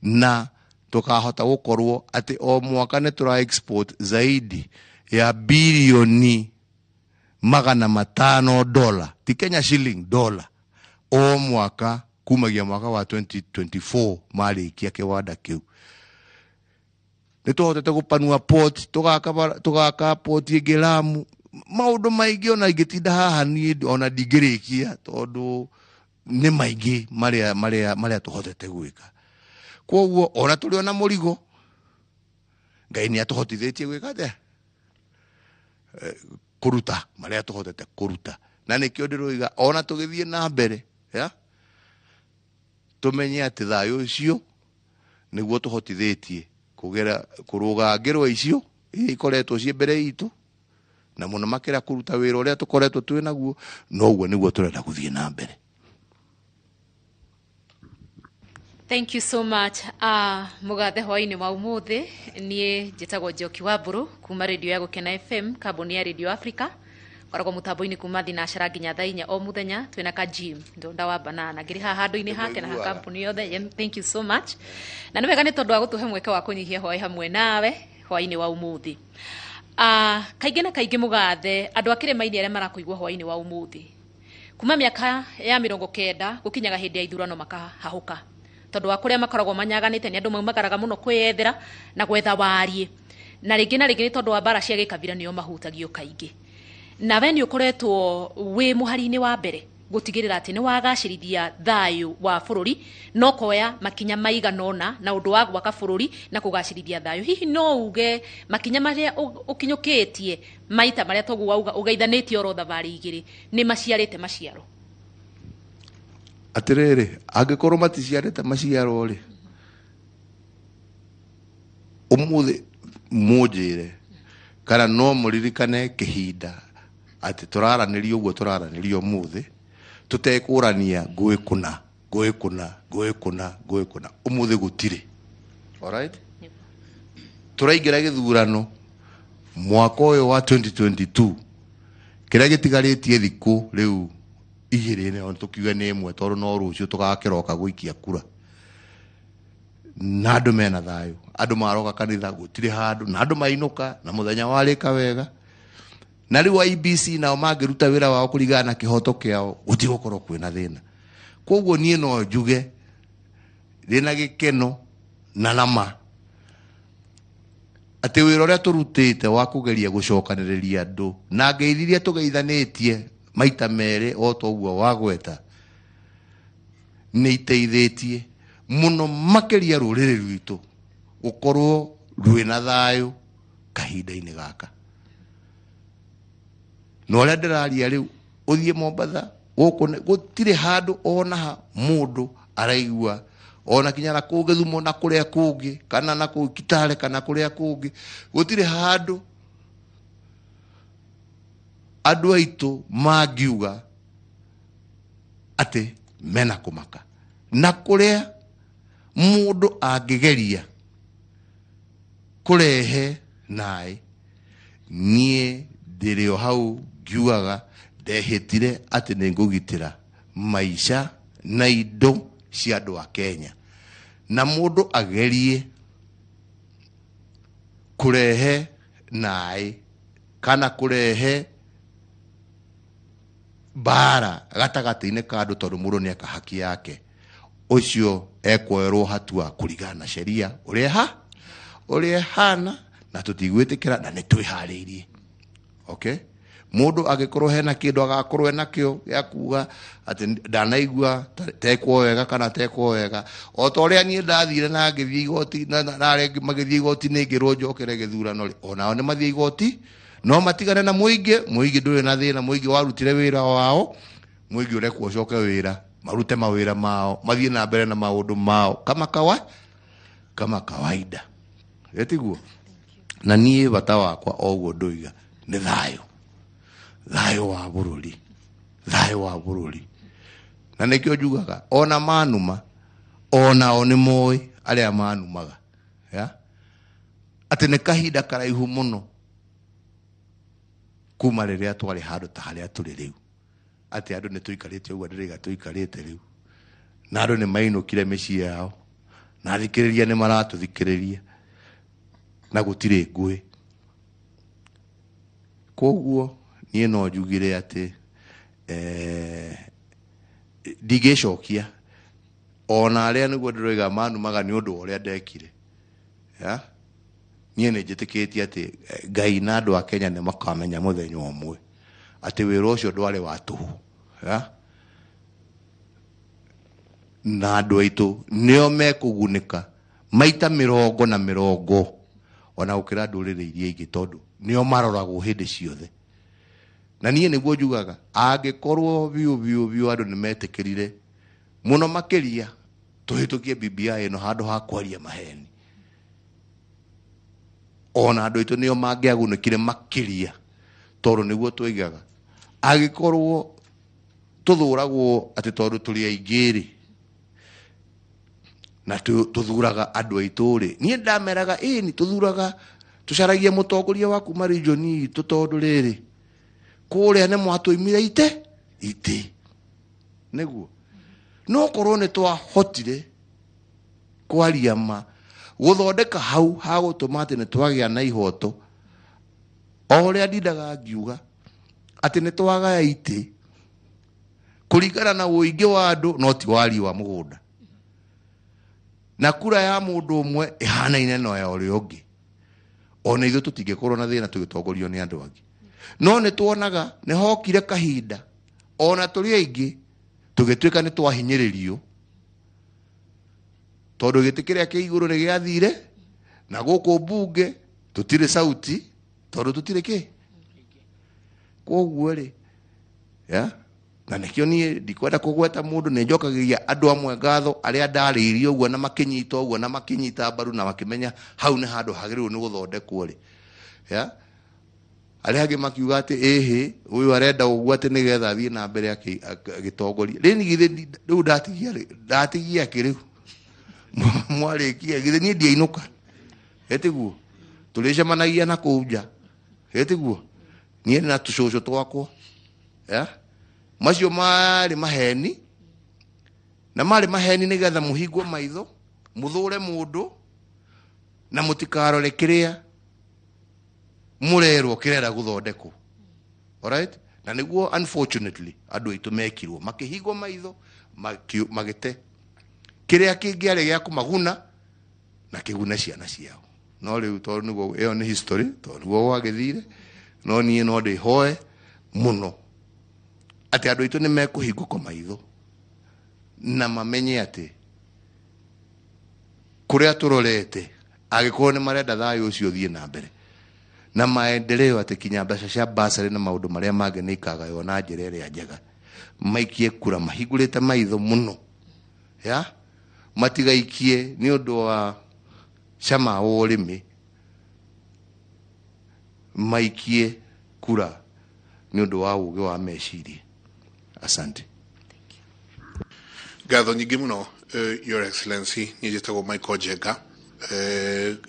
Na tũkahota gũkorwo atĩ o mwaka nĩ tũra export zaidi ya 500 bilioni dola, ti Kenya shilling, dola, o mwaka kumagia mwaka wa 2024 marĩkia kĩwanda kĩu. Nĩ tũhotete gũpanua port, tũgaka port ĩngĩ Lamu, maũndũ maingĩ ona ingĩtinda haha niĩ ona ndingĩrĩkia tondũ nĩ maingĩ marĩa tũhotete gwĩka. Koguo ona tũrĩ ona mũrigo, Ngai nĩ atũhotithĩtie gwĩka atĩa? Kũruta marĩa tũhotete kũruta, na nĩkĩo ndĩroiga ona tũgĩthiĩ na mbere ya tũmenye atĩ thayũ ũcio nĩguo tũhotithĩtie kũgera kũrũga ngĩrwa icio iria ikoretwo ciĩ mbere itũ, na mũno makĩria kũruta wĩra ũrĩa tũkoretwo twĩ naguo, noguo nĩguo tũrenda gũthiĩ na mbere. Thank you so much. Mugathe hwaini wa umuthi nie njitagwo Njoki wa Mburu kuma radio ya Gukena FM, kambuni ya Radio Africa. Koragwo mutambo-inĩ kuma thinacara nginya thaa 4 o muthenya, twina ka Jim Ndonda wa banana ngiri haha handũ-inĩ hake na ha kambuni yothe. Thank you so much. Na nĩ wega nĩ tondũ wa gũtũhe mweke wa kũnyihia hwaĩ hamwe nawe hwaĩ-inĩ wa umuthi. Kaingĩ na kaingĩ mũgathe, andũ a kĩrĩma-inĩ arĩa marakũigua hwaĩ-inĩ wa umuthi, kuma mĩaka ya 90 gũkinyaga hĩndĩ ya ithurano makahahũka tondũ wa kũrĩa makoragwo manyaganĩte, nĩ andũ maumagaraga mũno kwĩyethera na gwetha wariĩ, na rĩngĩ na rĩngĩ nĩ tondũ wa mbara cia gĩkabira nĩo mahutagio kaingĩ. Na we nĩ ũkoretwo wĩ mũhari-inĩ wa mbere gũtigĩrĩra atĩ nĩ wagacĩrithia thayũ wa bũrũri no koya makinya maigana ũna na ũndũ wa gwaka bũrũri na kũgacĩrithia thayũ. Hihi no uge makinya marĩa ũkinyũkĩtie maita marĩa toguo wauga ũgeithanĩtie oro thabarĩ igĩrĩ nĩ maciarĩte maciaro? Atĩrĩrĩ, angĩkorwo maticiarĩte maciaro rĩ, ũmũthĩ mũnjĩre kana no mũririkane kĩhinda atĩ tũraranĩria ũguo tũraranĩria ũmũthĩ tũtekũrania ngũĩ kũna ngũĩ kũna ngũĩ kũna ngũĩ kũna, ũmũthĩ gũtirĩ. Alright, tũraingĩra gĩthurano mwaka ũyũ wa 2022 kĩrĩa gĩtigarĩtie thikũ rĩu 2 nĩ tũkiuge nĩ 1 tondũ no rũciũ tũgakĩroka gũikia kura, na andũ mena thayũ, andũ maroka kanitha gũtirĩ handũ, na andũ mainũka na mũthenya warĩka wega. Na rĩu IEBC nao mangĩruta wĩra wao kũringana na kĩhoto kĩao, gũtigũkorwo kwĩna thĩna. Koguo niĩ no njuge ndĩna gĩkeno na nama atĩ wĩra ũrĩa tũrutĩte wa kũgeria gũcokanĩrĩria andũ na ngeithi iria tũgeithanĩtie maita merĩ o ta ũguo wagweta nĩ iteithĩtie mũno makĩria rũrĩrĩ rwitũ gũkorwo rwĩna thayũ kahinda-inĩ gaka. Na ũrĩa ndĩraria rĩu, ũthiĩ Mombatha gũkũ gũtirĩ handũ ona ha mũndũ araigua ona kinya na kũu Gĩthumo na kũrĩa kũngĩ kana na kũu Kitale kana kũrĩa kũngĩ, gũtirĩ handũ andũ aitũ mangiuga atĩ mena kũmaka, na kũrĩa mũndũ angĩgeria kũrehe naĩ, niĩ ndĩrĩ o hau ngiugaga ndehĩtire atĩ nĩ ngũgitĩra maica na indo cia andũ a Kenya, na mũndũ agerie kũrehe naĩ kana kũrehe mbara gatagatĩ-inĩ ka andũ tondũ mũndũ nĩ eka haki yake, ũcio ekwoerwo hatua kũringana na sheria ũrĩa ĩhana, na tũtigwĩtĩkĩra na nĩ twĩharĩirie. Okay, mũndũ angĩkorwo hena kĩndũ agakorwo enakĩo gĩa kuga atĩ ndanaigua tekwo wega kana tekwo wega, o ta ũrĩa niĩ ndathire na ngĩthiĩ igoti na arĩa angĩ magĩthiĩ igoti nĩ ngĩrwo njokere gĩthurano rĩ, onao nĩ mathiĩ igoti no matigane na mũingĩ. Mũingĩ ndũrĩ na thĩna, mũingĩ warutire wĩra wao, mũingĩ ũrekwo ũcoke wĩra, marute mawĩra mao, mathiĩ na mbere na maũndũ mao kama kawaida, etiguo. Na niĩ bata wakwa o ũguo ndoiga Nĩ thayũ, thayũ wa bũrũri, thayũ wa bũrũri. Na nĩkĩo njugaga ona manuma, onao nĩ moĩ arĩa manumaga, ya atĩ nĩ kahinda karaihu mũno kuma rĩrĩa twarĩ handũ ta harĩa tũrĩ rĩu, atĩ andũ nĩ tũikarĩte ũguo ndĩraiga tũikarĩte rĩu, na andũ nĩ mainũkire mĩciĩ yao, na athikĩrĩria nĩ maratũthikĩrĩria, na gũtirĩ ngũĩ. Koguo niĩ no njugire atĩ ndingĩcokia ona arĩa nĩguo ndĩroiga manumaga nĩ ũndũ wa ũrĩa ndekire, ya niĩ nĩ njĩtĩkĩtie atĩ Ngai na andũ a Kenya nĩ makamenya mũthenya ũmwe atĩ wĩra ũcio ndwarĩ wa tũhũ, ya na andũ aitũ nĩo mekũgunĩka maita mĩrongo na mĩrongo ona gũkĩra ndũrĩrĩ iria ingĩ, tondũ nĩo maroragwo hĩndĩ ciothe. Na niĩ nĩguo njugaga angĩkorwo biũ biũ biũ andũ nĩ metĩkĩrire mũno makĩria tũhĩtũkie BBI ĩno handũ ha kwaria maheni, ona andũ aitũ nĩo mangĩagunĩkire makĩria, tondũ nĩguo twoigaga angĩkorwo tũthũragwo atĩ tondũ tũrĩ aingĩ rĩ, na tũthuraga andũ aitũ rĩ, niĩ ndameraga ĩni tũthuraga tũcaragia mũtongoria wa kuma region itũ, tondũ rĩrĩ kũrĩa nĩ mwatũimire ite itĩ nĩguo. No korwo nĩ twahotire kwaria ma gũthondeka hau hagũtũma atĩ nĩ twagĩa na ihoto, o ũrĩa ndindaga ngiuga atĩ nĩ twagaya itĩ kũringana na ũingĩ wa andũ, no ti wariĩ wa mũgũnda, na kura ya mũndũ ũmwe ĩhanaine na ya ũrĩa ũngĩ. Ona ithuĩ tũtingĩkorwo na thĩna tũgĩtongorio nĩ andũ angĩ, no nĩ tuonaga nĩ hokire kahinda ona tũrĩ aingĩ tũgĩtuĩka nĩ twahinyĩrĩrio, tondũ gĩtĩ kĩrĩa kĩ igũrũ nĩ gĩathire, na gũkũ mbunge tũtirĩ sauti tondũ tũtirĩ kĩ. Koguo rĩ, ya na nĩkĩo niĩ ndikwenda kũgweta mũndũ, nĩ njokagĩria andũ amwe ngatho arĩa ndarĩirie ũguo na makĩnyita ũguo na makĩnyita mbaru na makĩmenya hau nĩ handũ hagĩrĩirwo nĩ gũthondekwo rĩ, ya arĩa angĩ makiuga atĩ ĩhĩ ũyũ arenda ũguo atĩ nĩgetha athiĩ na mbere agĩtongoria. Rĩu githĩ rĩu ndatigia rĩ, ndatigia kĩ rĩu mwarĩkia, githĩ niĩ ndiainũka, ĩtiguo tũrĩcemanagia na kũu nja, ĩtiguo niĩ na tũcũcũ twakwa, ya macio marĩ maheni, na marĩ maheni nĩgetha mũhingwo maitho, mũthũre mũndũ na mũtikarore kĩrĩa mũrerwo kĩrenda gũthondekwo. Alright? Na nĩguo unfortunately andũ aitũ mekirwo makĩhingwo maitho, magĩte kĩrĩa kĩngĩarĩ gĩa kũmaguna na kĩgune ciana ciao. No rĩu tondũ nĩguo ĩyo nĩ history, tondũ nĩguo gwagĩthire, no niĩ no ndĩhoe mũno atĩ andũ aitũ nĩ mekũhingũka maitho na mamenye atĩ kũrĩa tũrorete angĩkorwo nĩ marenda thayũ ũcio ũthiĩ na mbere na maendeleo, atĩ kinya mbeca cia basarĩ na maũndũ marĩa mangĩ nĩ ikagaywo na njĩra ĩrĩa njega, maikie kura mahingũrĩte maitho mũno, ya matigaikie nĩ ũndũ wa cama wa ũrĩmi, maikie kura nĩ ũndũ wa ũgĩ wa meciria. Asante. Ngatho nyingĩ mũno, Your Excellency. Niĩ njĩtagwo Michael Njenga,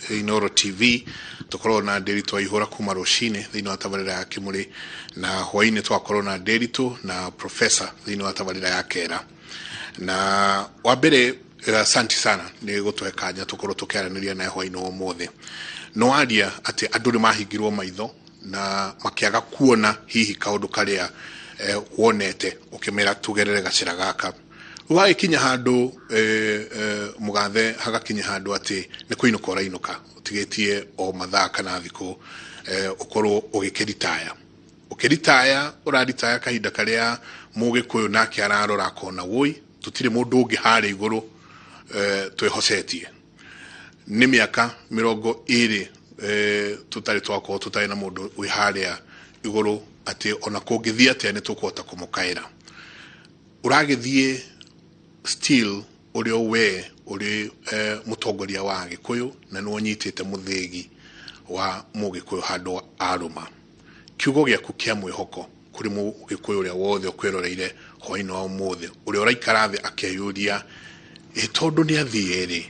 Inooro TV. Tũkoragwo na Ndĩritũ Waihũra kuma rũcinĩ thĩinĩ wa tabarĩra ya Kĩmũrĩ, na hwaĩ-inĩ tũgakorwo na Ndĩritũ na Professor thĩinĩ wa tabarĩra ya Kera. Na wa mbere, asanti sana nĩ gũtũhe kanya tũkorwo tũkĩaranĩria nawe hwaĩ-inĩ wa ũmũthĩ. No waria atĩ andũ nĩ mahingirwo maitho na makĩaga kuona hihi kaũndũ karĩa wonete ũkĩmera tũgerere gacĩra gaka. Wagĩkinya handũ mũgathe, hagakinya handũ atĩ nĩ kũinũka ũrainũka, ũtigĩtie o mathaa kana thikũ ũkorwo ũgĩkĩritaya. Ũkĩritaya, ũraritaya kahinda karĩa mũgĩkũyũ nake ararora akona wũi tũtirĩ mũndũ ũngĩ harĩa igũrũ twĩhocetie. Nĩ mĩaka 20 tũtarĩ twakorwo tũtarĩ na mũndũ wĩ harĩa igũrũ atĩ ona kũngĩthiĩ atĩa nĩ tũkũhota kũmũkaĩra. Ũragĩthiĩ still ũrĩa we ũrĩ mũtongoria wa Gĩkũyũ na nĩ ũnyitĩte mũthĩgi wa mũgĩkũyũ handũ arũma. Kiugo gĩaku kĩa mwĩhoko kũrĩ mũgĩkũyũ ũrĩa wothe ũkwĩroreire hwaĩ-inĩ wa ũmũthĩ, ũrĩa ũraikara thĩ akeyũria ĩ tondũ nĩ athiĩ rĩ,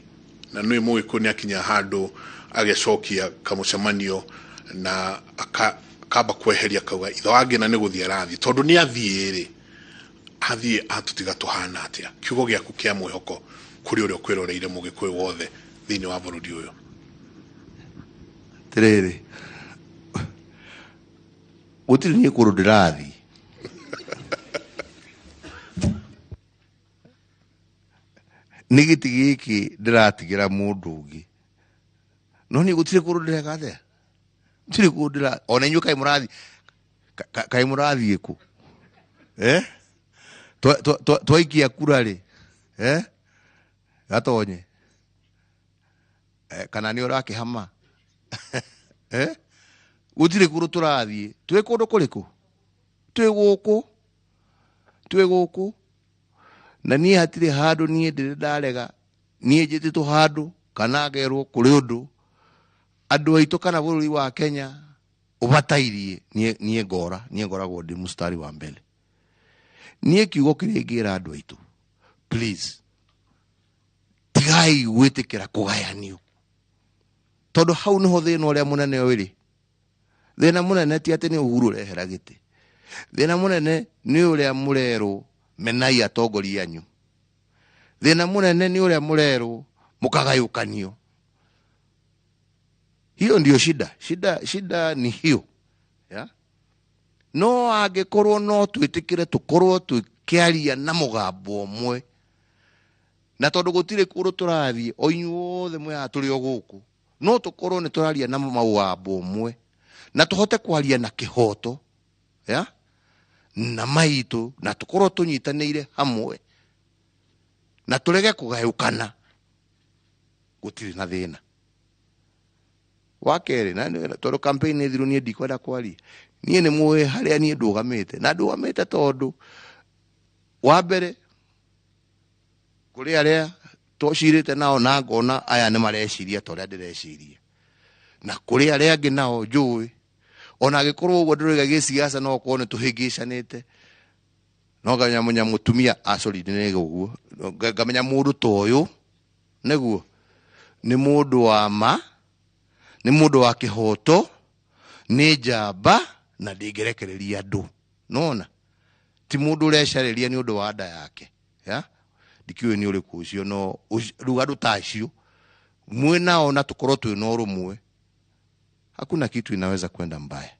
na nĩ mũgĩkũyũ nĩ akinya handũ agecokia kamũcemanio na akamba kweheria kauga ithe wangĩ na nĩ gũthiĩ arathiĩ, tondũ nĩ athiĩ rĩ, athiĩ atũtiga tũhana atĩa? Kiugo gĩaku kĩa mwĩhoko kũrĩ ũrĩa ũkwĩroreire mũgĩkũyũ wothe thĩinĩ wa bũrũri ũyũ. Atirĩrĩ, gũtirĩ niĩ kũndũ ndĩrathiĩ. Nĩ gĩtĩ gĩkĩ ndĩratigĩra mũndũ ũngĩ, no niĩ gũtirĩ kũndũ ndĩreka atĩa, gũtirĩ kũndũ ndĩra, ona inyuĩ kaĩ mũrathiĩ, kaĩ mũrathiĩ kũ? Twaikia kura rĩ, gatonye kana nĩ ũrakĩhama? Gũtirĩ kũndũ tũrathiĩ, twĩ kũndũ kũrĩkũ? Twĩ gũkũ, twĩ gũkũ. Na niĩ hatirĩ handũ niĩ ndĩrĩ ndarega, niĩ njĩtĩtwo handũ kana ngerwo kũrĩ ũndũ andũ aitũ kana bũrũri wa Kenya ũbatairie, niĩ ngora, niĩ ngoragwo ndĩ mũstari wa mbere. Niĩ kiugo kĩrĩa ingĩra andũ aitũ, please tigai gwĩtĩkĩra kũgayanio, tondũ hau nĩho thĩna ũrĩa mũnene ũrĩ. Thĩna mũnene ti atĩ nĩ Uhuru ũrehera gĩtĩ, thĩna mũnene nĩ ũrĩa mũrerwo menai atongoria anyu, thĩna mũnene nĩ ũrĩa mũrerwo mũkagayũkanio. Hiyo ndio shida, shida, shida ni hiyo ya? No angĩkorwo no twĩtĩkĩre tũkorwo tũkĩaria na mũgambo ũmwe, na tondũ gũtirĩ kũndũ tũrathiĩ, o inyuothe mwĩ haha tũrĩ o gũkũ, no tũkorwo nĩ tũraria na mũgambo ũmwe na tũhote kwaria na kĩhoto ya? Na maitũ, na tũkorwo tũnyitanĩire hamwe na tũrege kũgayũkana, gũtirĩ na thĩna. Wa kerĩ, na tondũ campaign nĩ thiru, niĩ ndikwenda kwaria, niĩ nĩ mũĩ harĩa niĩ ndũgamĩte, na ndũgamĩte tondũ wa mbere kũrĩ arĩa tũcirĩte nao na ngona aya nĩ mareciria ta ũrĩa ndĩreciria, na kũrĩ arĩa angĩ nao njũĩ ona angĩkorwo ũguo ndĩroiga gĩciaca no okorwo nĩ tũhĩngĩcanĩte, no ngamenya mũtumia, sorry, nĩ ũguo ngamenya mũndũ ta ũyũ nĩguo nĩ mũndũ wa ma, nĩ mũndũ wa kĩhoto, nĩ njamba na ndĩngĩrekereria andũ. Nona ti mũndũ ũrecarĩria nĩ ũndũ wa nda yake ya? Ndikĩũĩ nĩ ũrĩkũ ũcio, no rĩu andũ ta acio mwĩ nao na tũkorwo twĩ na ũrũmwe, hakuna kitu inaweza kwenda mbaya.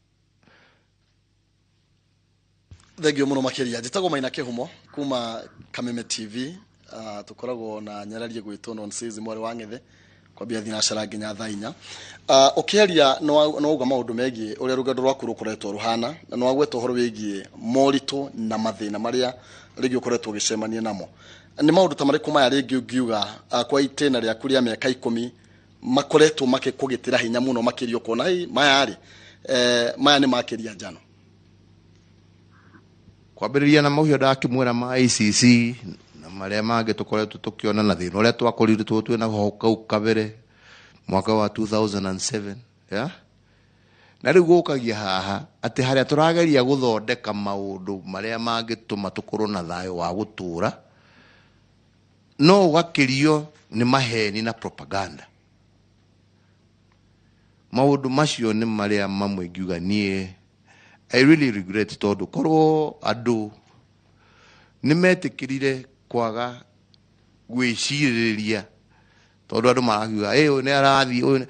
Thengio muno makiria. Njĩtagwo Maina Kĩhumo kuma Kameme TV. Tũkoragwo na nyararie gwĩtwo Nonsizi mwarĩ wa Ng'ethe kwambia thinacara nginya thaa 4. Ũkĩaria no wauga maũndũ megiĩ ũrĩa rũgendo rwaku rũkoretwo rũhana, na nĩ wagweta ũhoro wĩgiĩ moritũ na mathĩna marĩa rĩngĩ ũkoretwo ũgĩcemania namo. Nĩ maũndũ ta marĩkũ maya rĩngĩ ũngiuga kwa itĩna rĩaku rĩa mĩaka 10 makoretwo makĩkũgitĩra hinya mũno makĩria ũkona hei maya rĩ, maya nĩ makĩria njano? Kwambĩrĩria na maũhio ndakĩmwĩra ma ICC na marĩa mangĩ tũkoretwo tũkĩona na thĩna ũrĩa twakorirwo twĩ naguo kau kabere mwaka wa 2007 ya? Na rĩu gũkagia haha atĩ harĩa tũrageria gũthondeka maũndũ marĩa mangĩtũma tũkorwo na thayũ wa gũtũra, no ũgakĩrio nĩ maheni na propaganda. Maũndũ macio nĩ marĩa mamwe ingiuga niĩ I really regret, tondũ korwo andũ nĩ metĩkĩrire kwaga gwĩcirĩrĩria, tondũ andũ marakiuga ũyũ nĩ arathiĩ, ũyũ nĩ-"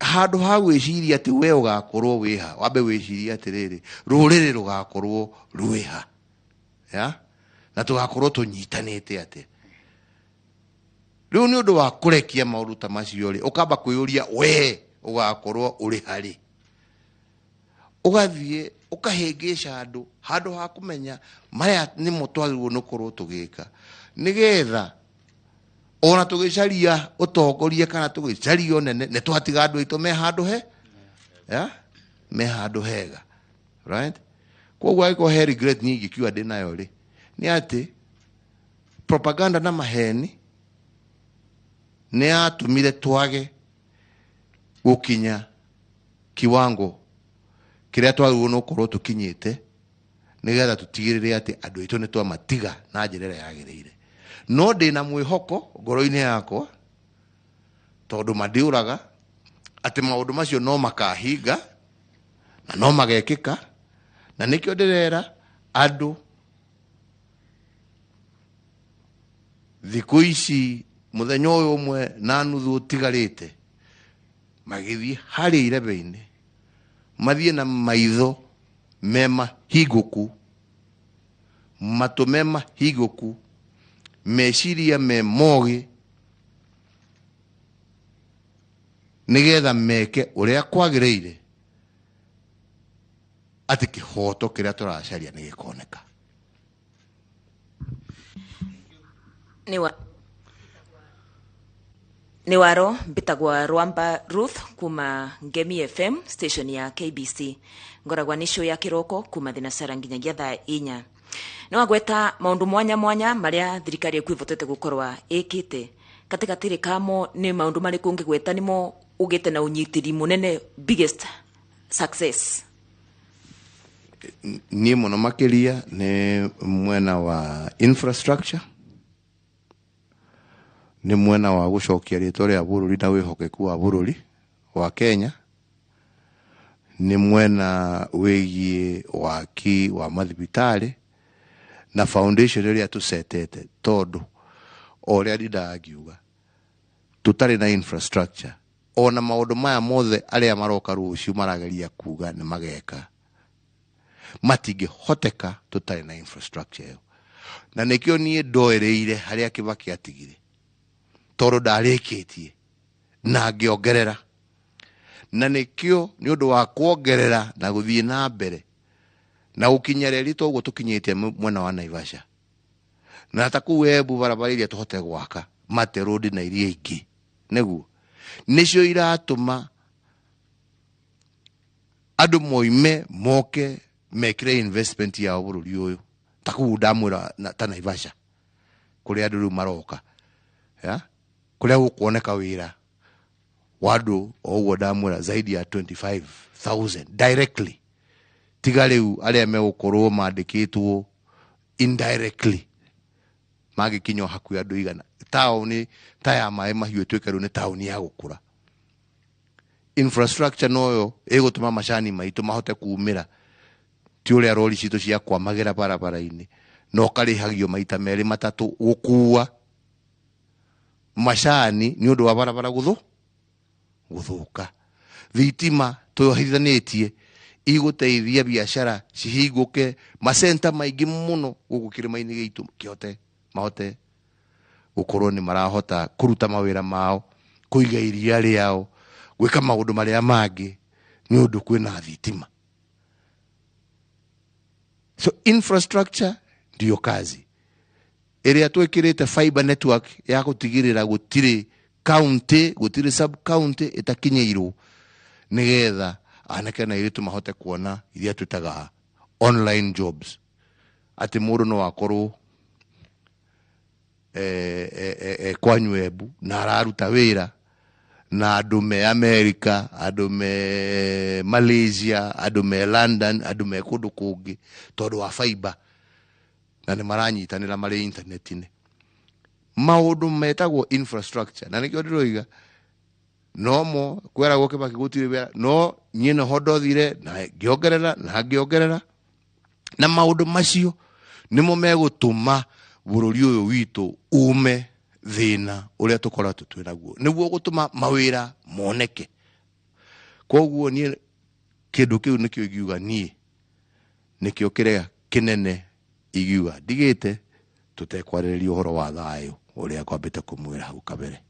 handũ ha gwĩciria atĩ we ũgakorwo wĩha, wambe wĩcirie atĩrĩrĩ, rũrĩrĩ rũgakorwo rwĩha ya? Na tũgakorwo tũnyitanĩte atĩa. Rĩu nĩ ũndũ wa kũrekia maũndũ ta macio rĩ, ũkamba kwĩyũria we ũgakorwo ũrĩ harĩ, ũgathiĩ ũkahĩngĩca andũ handũ ha kũmenya maya nĩmo twagĩrĩirwo nĩ gũkorwo tũgĩka, nĩgetha ona tũgĩcaria ũtongoria kana tũgĩcaria ũnene nĩ twatiga andũ aitũ me handũ he ya? Me handũ hega, right? Koguo angĩkorwo he regret niĩ ingĩkiuga ndĩ nayo rĩ, nĩ atĩ propaganda na maheni nĩ yatũmire twage gũkinya kiwango Kĩrĩa twagĩrĩirwo nĩ gũkorwo tũkinyĩte nĩgetha tũtigĩrĩre atĩ andũ aitũ nĩ twamatiga na njĩra ĩrĩa yagĩrĩire. No ndĩna mwĩhoko ngoro-inĩ yakwa tondũ mandiũraga atĩ maũndũ macio no makahinga na no magekĩka, na nĩkĩo ndĩrera andũ thikũ ici mũthenya ũyũ ũmwe na nuthu ũtigarĩte magĩthiĩ harĩa irebe-inĩ mathiĩ na maitho me mahingũku, matũ me mahingũku, meciria me mogĩ, nĩgetha meke ũrĩa kwagĩrĩire atĩ kĩhoto kĩrĩa tũracaria nĩ gĩkoneka. Nĩ waro mbĩtagwa Rwamba Ruth kuma Ngemi FM station ya KBC ngoragwa nĩ show ya kĩroko kuma thinasara nginyagia thaa 4. Nĩ wagweta maũndũ mwanya mwanya marĩa thirikari ĩku ĩvotete gũkorwa ĩkĩte katikatĩ kamo nĩ maũndũ marĩkũ ũngĩgweta nĩmo ũgĩte na ũnyitĩri mũnene biggest success? Niĩ mũno makĩria nĩ mwena wa infrastructure, nĩ mwena wa gũcokia rĩtwa rĩa bũrũri na wĩhokeku wa bũrũri wa Kenya, nĩ mwena wĩgiĩ waki wa mathibitarĩ na foundation ĩrĩa tũcetete, tondũ o ũrĩa ndindaga ngiuga tũtarĩ na infrastructure ona maũndũ maya mothe arĩa maroka rũciũ marageria kuga nĩ mageka matingĩhoteka tũtarĩ na infrastructure ĩyo. Na nĩkĩo niĩ ndoereire harĩa Kibaki atigire, tondũ ndarĩkĩtie na ngĩongerera, na nĩkĩo nĩ ũndũ wa kuongerera na gũthiĩ na mbere na gũkinya reri toguo tũkinyĩte mwena wa Naivasha na ta kũu Embu barabara iria tũhote gwaka Mate Road na iria ingĩ, nĩguo nĩcio iratũma andũ moime moke mekĩre investment yao bũrũri ũyũ ta kũu ndamwĩra ta Naivasha kũrĩa andũ rĩu maroka ya kũrĩa gũkuoneka wĩra wa andũ o ũguo ndamwĩra zaidi ya 25,000 directly, tiga rĩu arĩa megũkorwo mandĩkĩtwo indirectly magĩkinya hakuhĩ andũ igana. Taũni ta ya maĩ mahiũ ĩtuĩke rĩu nĩ taũni ya gũkũra. Infrastructure noyo ĩgũtũma macani maitũ mahote kumĩra, ti ũrĩa rori citũ cia kwamagĩra barabara-inĩ na ũkarĩhagio maita merĩ matatũ gũkua macani nĩ ũndũ wa barabara gũthũka. Thitima tũyohithanĩtie igũteithia biacara cihingũke macenta maingĩ mũno gũkũ kĩrĩma-inĩ gĩitũ kĩhote mahote gũkorwo nĩ marahota kũruta mawĩra mao, kũiga iria rĩao, gwĩka maũndũ marĩa mangĩ nĩ ũndũ kwĩna thitima. So infrastructure ndiyo kazi ĩrĩa twĩkĩrĩte fiber network ya gũtigĩrĩra gũtirĩ county, gũtirĩ sub county ĩtakinyĩirwo, nĩgetha anake na airĩtu mahote kuona iria twĩtaga online jobs, atĩ mũndũ no akorwo kwanyu Embu na araruta wĩra na andũ me America, andũ me Malaysia, andũ me London, andũ me kũndũ kũngĩ tondũ wa fiber, na nĩ maranyitanĩra marĩ internet-inĩ. Maũndũ metagwo infrastructure, na nĩkĩo ndĩroiga nomo kweragwo Kibaki gũtirĩ wĩra, no niĩ noho ndothire na ngĩongerera na ngĩongerera, na maũndũ macio nĩmo megũtũma bũrũri ũyũ witũ ume thĩna ũrĩa tũkoretwo twĩ naguo, nĩguo gũtũma mawĩra moneke. Koguo niĩ kĩndũ kĩu nĩkĩo ingiuga niĩ nĩkĩo kĩrĩa kĩnene ingiuga ndigĩte tũtekwarĩrĩria ũhoro wa thayũ ũrĩa ngwambĩte kũmwĩra hau kabere.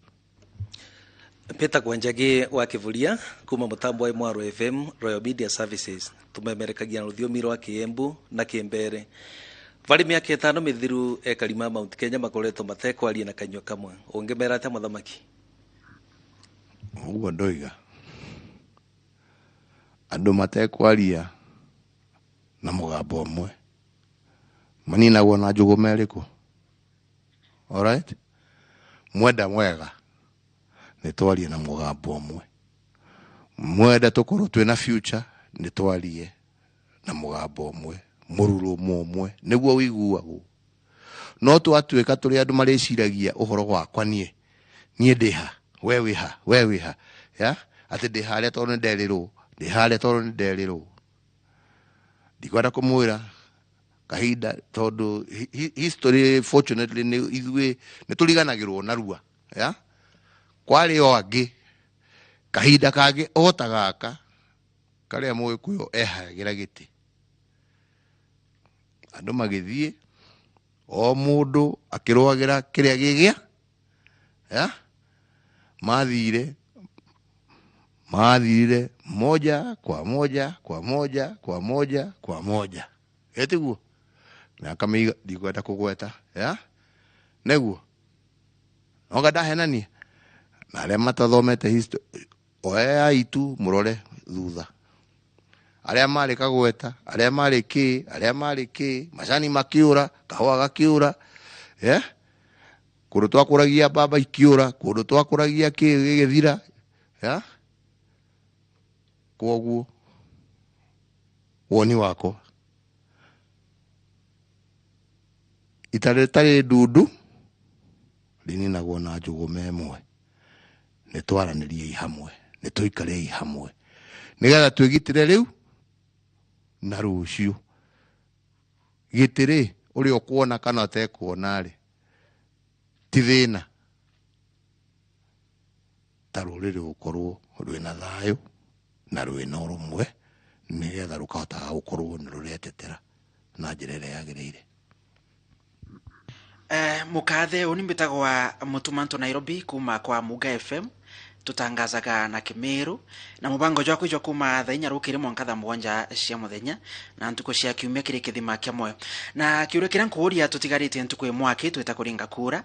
Peter Kwanjagi wa Kivuria kuma mutambo wa Mwaro FM Royal Media Services tumemerekagia na rũthiomi rwa Kiembu na Kimbere. Vari miaka 5 mithiru ekari ma Mount Kenya makoretwo matekwaria na kanyua kamwe. Ũngĩmera atĩa mũthamaki? Ũguo ndoiga andũ matekwaria na mũgambo ũmwe maninagwo na njũgũma ĩrĩkũ? Alright? Mwenda mwega nĩ twarie na mũgambo ũmwe, mwenda tũkorwo twĩna future nĩ twarie Na mũgambo ũmwe, mũrurumo ũmwe, nĩguo wĩiguagwo. No twatuĩka tũrĩ andũ marĩciragia ũhoro wakwa niĩ, niĩ ndĩ ha, we wĩ ha, we wĩ ha, ya atĩ ndĩ harĩa tondũ nĩ nderirwo, ndĩ harĩa tondũ nĩ nderirwo. Ndikwenda kũmwĩra kahinda tondũ history fortunately nĩ ithuĩ nĩ tũriganagĩrwo narua, ya kwarĩ o angĩ kahinda kangĩ o ta gaka karĩa Mũgĩkũyũ ehayagĩra gĩtĩ, andũ magĩthiĩ o mũndũ akĩrũagĩra kĩrĩa gĩgĩa, ya mathire mathirire moja kwa moja kwa moja kwa moja kwa moja, etiguo mĩaka mĩiga ndikwenda kũgweta, ya nĩguo noga ndahenania na arĩa matathomete history, oyai tu mũrore thutha arĩa marĩ kagweta, arĩa marĩ kĩ, arĩa marĩ kĩ, macani makĩũra, kahũa gakĩũra, kũndũ twakũragia mbamba ikĩũra, kũndũ twakũragia kĩ gĩgĩthira, ya kwoguo woni wakwa itarĩ tarĩ ndundu rininagwo na njũgũma ĩmwe. Nĩ twaranĩriei hamwe, nĩ tũikarei hamwe, nĩgetha twĩgitĩre rĩu na rũciũ. Gĩtĩ rĩ, ũrĩa ũkuona kana ũtekuona rĩ, ti thĩna ta rũrĩrĩ gũkorwo rwĩna thayũ na rwĩna ũrũmwe, nĩgetha rũkahotaga gũkorwo nĩ rũretetera na njĩra ĩrĩa yagĩrĩire. Mukathe uni mbitagwa Mutumanto Nairobi kuma kwa Muga FM tutangazaga na Kimiru na mubango jwa jwa kuma thaa inya rukiri mwanka thaa mugwanja cia muthenya na ntuku cia kiumia kiri kithima kia moyo na kiuria kiria nkuuria tutigarite ntuku imwe aki twita kuringa kura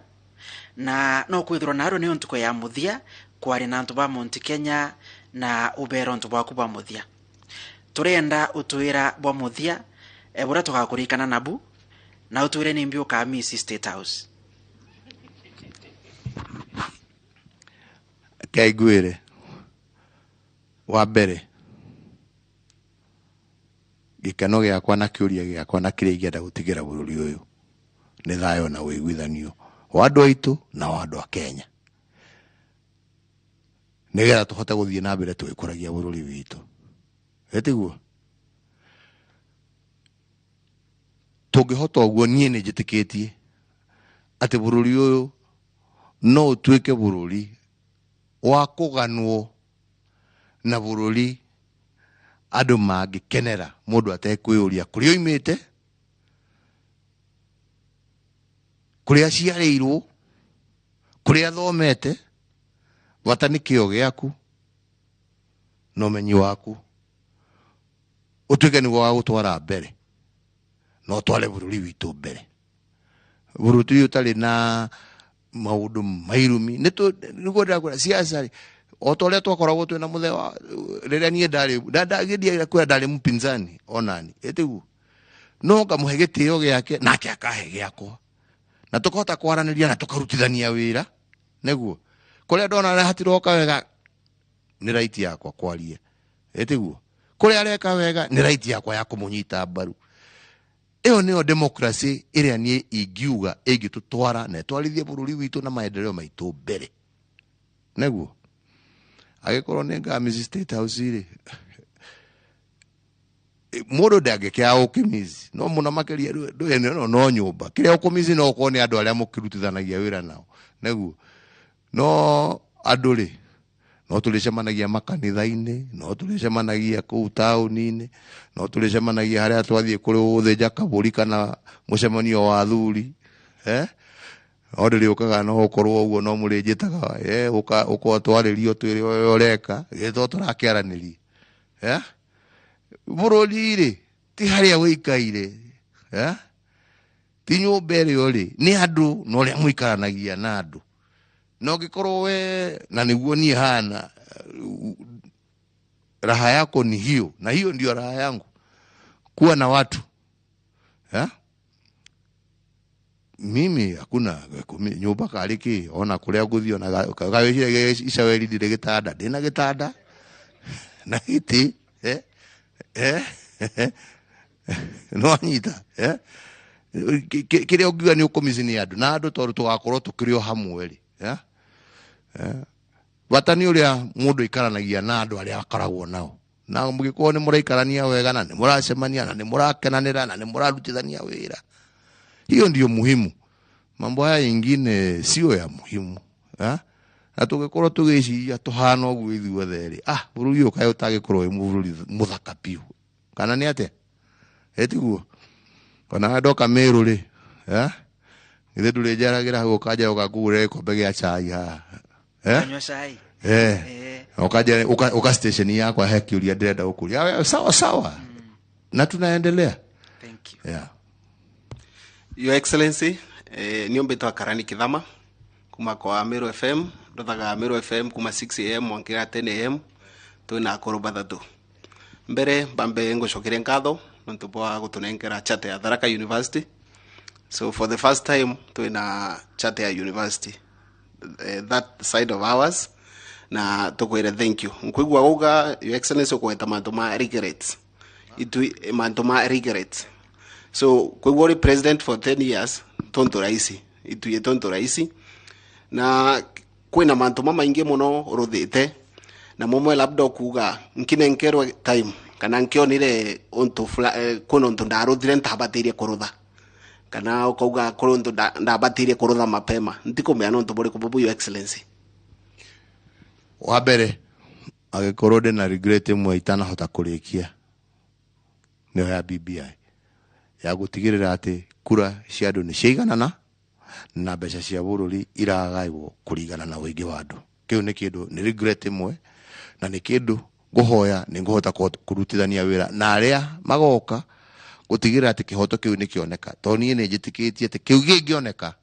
na no kwithirwo naro ni ntuku ya muthia kwari na antu ba Mount Kenya na ubero ntu bwaku bwa muthia turenda utwira bwa muthia buria tugakurikana nabu na utwire ni mbiu ka Miss State House. Kaiguire wa mbere gĩkeno gĩakwa na kĩũria gĩakwa na kĩrĩa ingĩenda gũtigĩra bũrũri ũyũ nĩ thayũ na ũiguithanio wa andũ aitũ na wa andũ a Kenya, nĩgetha tũhote gũthiĩ na mbere tũgĩkũragia bũrũri witũ. Ĩtiguo tũngĩhota ũguo, niĩ nĩ njĩtĩkĩtie atĩ bũrũri ũyũ no ũtuĩke bũrũri wa kũganwo na bũrũri andũ mangĩkenera mũndũ atekwĩyũria kũrĩa oimĩte, kũrĩa aciarĩirwo, kũrĩa athomete. Bata nĩ kĩo gĩaku na ũmenyi waku ũtuĩke nĩguo wa gũtwara mbere na ũtware bũrũri witũ mbere, bũrũri ũtarĩ na maũndũ mairumi. Nĩguo ndĩrakwĩra siasa rĩ, o ta ũrĩa twakoragwo twĩna mũthee wa rĩrĩa niĩ ndarĩ ndagĩthiaga kwĩra ndarĩ mpinzani onani, ĩtiguo no ngamũhe gĩtĩo gĩake nake akahe gĩakwa, na tũkahota kwaranĩria na tũkarutithania wĩra. Nĩguo kũrĩa ndona hatiroka wega nĩ right yakwa kwaria, ĩtiguo kũrĩa areka wega nĩ right yakwa ya kũmũnyita mbaru. Ĩyo nĩyo democracy ĩrĩa niĩ ingiuga ĩngĩtũtwara na ĩtwarithie bũrũri witũ na maendeleo maitũ mbere. Nĩguo agĩkorwo nĩ ngamici State House rĩ, mũndũ ndangĩkĩaga gũkĩmici, no mũno makĩria ndũĩ no nyũmba kĩrĩa ũkũmici no ũkorwo nĩ andũ arĩa mũkĩrutithanagia wĩra nao. Nĩguo no andũ rĩ, no tũrĩcemanagia makanitha-inĩ, no tũrĩcemanagia kũu taũni-inĩ, no tũrĩcemanagia harĩa twathiĩ kũrĩ gũthĩnja kabũri kana mũcemanio wa athuri, no ndĩrĩũkaga no ũkorwo ũguo no mũrĩnjĩtaga, ũkorwo twarĩrio twĩre ũrĩa ũreka, githĩ to tũrakĩaranĩria. Bũrũri rĩ ti harĩa wĩikaire, ti nyũmba ĩrĩa ũrĩ, nĩ andũ na ũrĩa mũikaranagia na andũ. Na ũngĩkorwo we na nĩguo niĩ hana, raha yako ni hiyo na hiyo ndio raha yangu, kuwa na watu. Mimi hakuna nyũmba karĩ kĩ ona kũrĩa ngũthiĩ ona gawĩciragia icaweri ndirĩ gĩtanda, ndĩna gĩtanda na gĩtĩ, Nĩwanyita, eh? Kĩrĩa ũngiuga nĩ ũkũmici nĩ andũ na andũ tondũ tũgakorwo tũkĩrĩ o hamwe rĩ, eh? Eh? Bata nĩ ũrĩa mũndũ aikaranagia na andũ arĩa akoragwo nao, na mũgĩkorwo nĩ mũraikarania wega na nĩ mũracemania na nĩ mũrakenanĩra na nĩ mũrarutithania wĩra, hiyo ndio muhimu. Mambo haya ingine sio ya muhimu, eh? Na tũgĩkorwo tũgĩciria tũhana ũguo ithuothe rĩ, ah, bũrũri ũyũ kaĩ ũtangĩkorwo wĩ bũrũri mũthaka biũ, kana nĩ atĩa? Ĩtiguo ona ndoka Meru rĩ, eh? Githĩ ndũrĩ njeragĩra hau ũkanjĩra ũkangũgũrĩra gĩkombe gĩa cai haha, eh? Kanyua cai. Eh. Ukaja uka station yakwa he kiuria ndĩrenda gũkũria. Sawa sawa. Na tunaendelea. Thank you. Yeah. Your Excellency, niĩ mbĩtwa Karani Kithama kuma kwa Meru FM, ndothaga Meru FM kuma 6 am mwankira 10 am, twina akũrũ bathatu. Mbere mbambe ngũcokerie nkatho nontu bwa gũtũnengera charter ya Tharaka University. So for the first time twina charter ya university, that side of ours, na tukwire thank you. Nkwigua gauga, Your Excellency, ũkũgweta mantu ma regrets, itui mantu ma regrets. So kwigua uri president for 10 years tontu raisi ituye tontu raisi na kwina mantu mamaingi muno uruthite na mumwe labda ukuga nkinenkerwe time kana nkionire untu kwina untu ndaruthire ntabatirie kurutha, kana ukauga kuri untu ndabatirie kurutha mapema. Ntikumenya nontu buriku bubu, Your Excellency. Wa mbere, angĩkorwo ndĩna regret ĩmwe itanahota kũrĩkia, nĩyo ya BBI, ya gũtigĩrĩra atĩ kura cia andũ nĩ ciaiganana na mbeca cia bũrũri iragaywo kũringana na ũingĩ wa andũ. Kĩu nĩ kĩndũ, nĩ regret ĩmwe, na nĩ kĩndũ ngũhoya nĩ ngũhota kũrutithania wĩra na arĩa magoka gũtigĩrĩra atĩ kĩhoto kĩu nĩ kĩoneka, tondũ niĩ nĩ njĩtĩkĩtie atĩ kĩu gĩngĩoneka,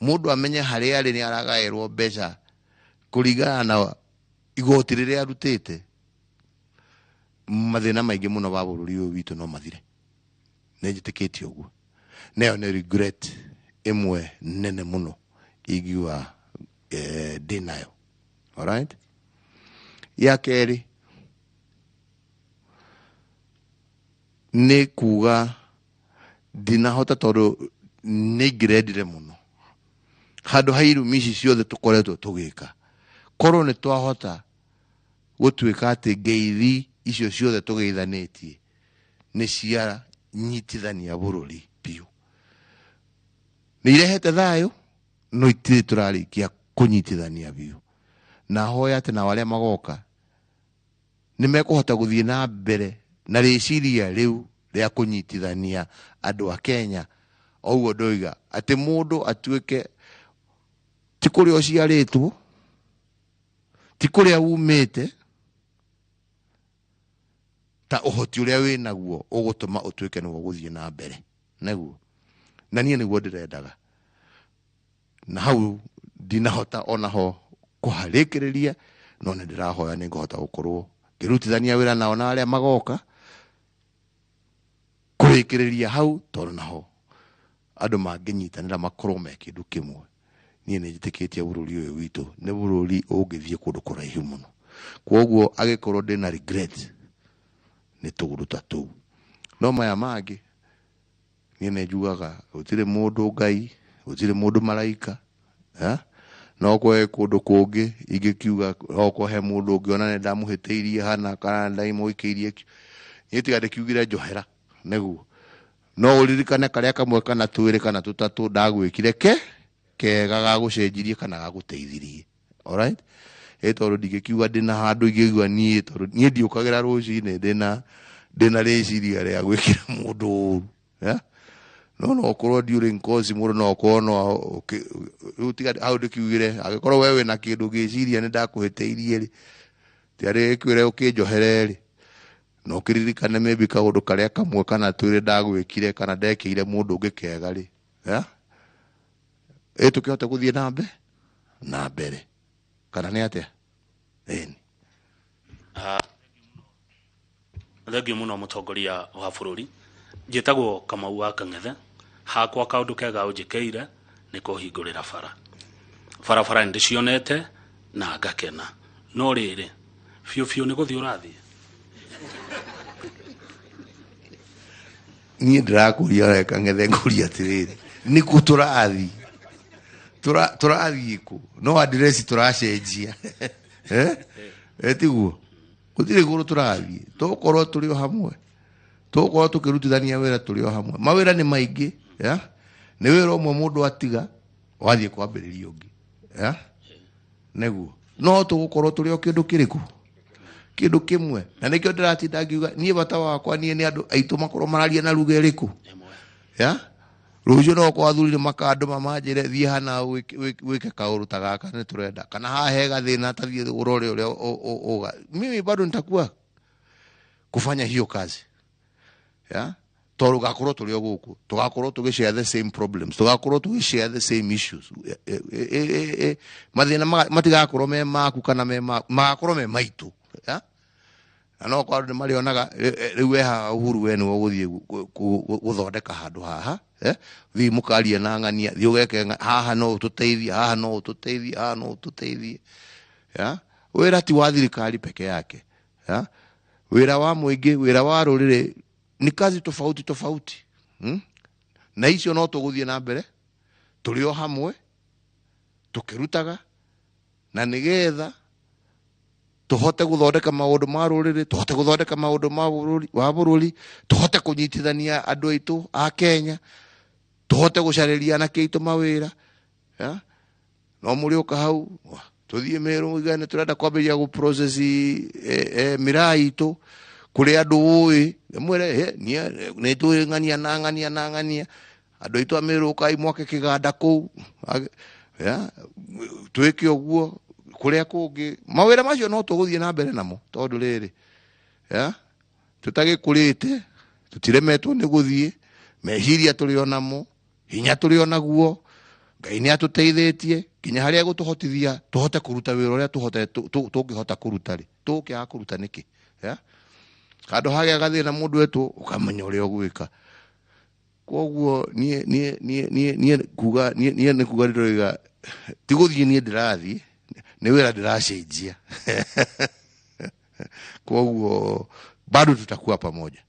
mũndũ amenye harĩa arĩ nĩ aragaĩrwo mbeca kũringana na igoti rĩrĩa arutĩte, mathĩna maingĩ mũno wa bũrũri ũyũ witũ no mathire. Nĩ njĩtĩkĩtie ũguo. Nayo nĩ regret ĩmwe nene mũno ingiuga, ndĩ nayo. Alright? Ya kerĩ nĩ kuga ndinahota, tondũ nĩ ingĩrendire mũno handũ ha irumi ici ciothe tũkoretwo tũgĩka, korwo nĩ twahota gũtuĩka atĩ ngeithi icio ciothe tũgeithanĩtie nĩ cia nyitithania bũrũri biũ. Nĩ irehete thayũ, no itirĩ tũrarĩkia kũnyitithania biũ. Na hoya atĩ nao arĩa magoka nĩ mekũhota gũthiĩ na mbere na rĩciria rĩu rĩa kũnyitithania andũ a Kenya. O ũguo ndoiga atĩ mũndũ atuĩke ti kũrĩa ũciarĩtwo, ti kũrĩa umĩte, ta ũhoti ũrĩa wĩnaguo ũgũtũma ũtuĩke nĩwe ũgũthiĩ na mbere nĩguo. Na niĩ nĩguo ndĩrendaga, na hau ndinahota onaho kũharĩkĩrĩria, no nĩ ndĩrahoya nĩ ngũhota gũkorwo ngĩrutithania wĩra nao na arĩa magoka kũrĩkĩrĩria hau, tondũ naho andũ mangĩnyitanĩra makorwo me kĩndũ kĩmwe, niĩ nĩ njĩtĩkĩtie bũrũri ũyũ witũ nĩ bũrũri ũngĩthiĩ kũndũ kũraihu mũno. Kwoguo angĩkorwo ndĩna regret nĩ tũũndũ ta tũu. No maya mangĩ niĩ nĩ njugaga gũtirĩ mũndũ Ngai, gũtirĩ mũndũ maraika, eh? No kwe kũndũ kũngĩ ingĩkiuga okorwo he mũndũ ũngĩona nĩ ndamũhĩtĩirie hana kana ndamũikĩirie, niĩ tiga ndĩkiugire njohera nĩguo. No ũririkane karĩa kamwe kana twĩrĩ kana tũtatũ ndagwĩkire ke kega gagũcenjirie kana gagũteithirie. Alright? Ĩ tondũ ndingĩkiuga ndĩna handũ ingĩigua niĩ, tondũ niĩ ndiũkagĩra rũcinĩ ndĩna rĩciria rĩa gwĩkĩra mũndũ ũru, eh? No no ũkorwo during course mũndũ no ũkorwo no rĩu tiga hau ndĩkiugire angĩkorwo we wĩna kĩndũ ũngĩciria nĩ ndakũhĩtĩirie rĩ, tiarĩ gĩkwĩre ũkĩnjohere rĩ, no ũkĩririkane maybe kaũndũ karĩa kamwe kana twĩrĩ ndagwĩkire kana ndekĩire mũndũ ũngĩ kega rĩ, eh? Ĩ tũkĩhote gũthiĩ na mbere na mbere kana nĩ atĩa? Ĩni. Thengiũ mũno mũtongoria wa bũrũri. Njĩtagwo Kamau wa Kang'ethe. Hakwa kaũndũ kega ũnjĩkĩire nĩ kũhingũrĩra bara. Barabara nĩ ndĩcionete na ngakena, no rĩrĩ biũ biũ nĩ gũthiĩ ũrathiĩ. Niĩ ndĩrakũria reka ng'ethe ngũria atĩrĩrĩ, nĩ kũ tũrathiĩ? Tũrathiĩ kũ? No address tũracenjia. Eh? Eh, tiguo? Gũtirĩ kũndũ tũrathiĩ. Tũgũkorwo tũrĩ o hamwe. Tũgũkorwo tũkĩrutithania wĩra tũrĩ o hamwe. Mawĩra nĩ maingĩ, ya? Nĩ wĩra ũmwe mũndũ atiga, wathiĩ kwambĩrĩria ũngĩ. Ya? Nĩguo. No tũgũkorwo tũrĩ o kĩndũ kĩrĩkũ? Kĩndũ kĩmwe. Na nĩkĩo ndĩratinda ngiuga, niĩ bata wakwa niĩ nĩ andũ aitũ makorwo mararia na lugha ĩrĩkũ? Ya? Rũciũ no kwa athuri nĩ makandũma manjĩre thiĩ hana wĩke kaũndũ ta gaka nĩ tũrenda, kana haha he gathĩna ta thiĩ ũrore ũrĩa ũga. Mimi bado nitakuwa kufanya hiyo kazi. Ya? Tondũ gakorwo tũrĩ o gũkũ, tũgakorwo tũgĩ share the same problems, tũgakorwo tũgĩ share the same issues. Mathĩna matigakorwo me maku kana me maku, magakorwo me maitũ. Ya? Na no kwa andũ nĩ marĩonaga, rĩu we haha Uhuru we nĩwe ũgũthiĩ gũthondeka handũ haha, eh? Thiĩ mũkarie na ng'ania, thiĩ ũgeke haha no ũtũteithie, haha no ũtũteithie, haha no ũtũteithie. Ya? Wĩra ti wa thirikari peke yake. Ya? Wĩra wa mũingĩ, wĩra wa rũrĩrĩ ni kazi tofauti tofauti. Na icio no tũgũthiĩ na mbere tũrĩ o hamwe tũkĩrutaga, na nĩgetha tũhote gũthondeka maũndũ ma rũrĩrĩ, tũhote gũthondeka maũndũ ma bũrũri, wa bũrũri, tũhote kũnyitithania andũ aitũ a Kenya, tũhote gũcarĩria anake aitũ mawĩra. Ya? No mũrĩũka hau, tũthiĩ Meru mũigane nĩ tũrenda kwambĩrĩria gũ process, mĩraa itũ kũrĩ andũ ũĩ, mwĩre, he, niĩ nĩ tũĩ ng'ania na ng'ania na ng'ania. Andũ aitũ a Meru ũkai mwake kĩganda kũu. Ya, twĩke ũguo kũrĩa kũngĩ. Mawĩra macio no tũgũthiĩ na mbere namo tondũ rĩrĩ, ya, tũtagĩkũrĩte, tũtiremetwo nĩ gũthiĩ, meciria tũrĩ o namo, hinya tũrĩ o naguo, Ngai nĩ atũteithĩtie nginya harĩa egũtũhotithia tũhote kũruta wĩra ũrĩa tũngĩhota kũruta rĩ, tũgũkĩaga kũruta nĩkĩ? Ya? Handũ hagĩa gathĩna mũndũ etwo, ũkamenya ũrĩa ũgwĩka. Koguo niĩ, niĩ, niĩ, niĩ, niĩ kuga, niĩ, niĩ nĩ kuga ndĩroiga, ti gũthiĩ niĩ ndĩrathiĩ, nĩ wĩra ndĩracenjia. Koguo bado tutakuwa pamoja.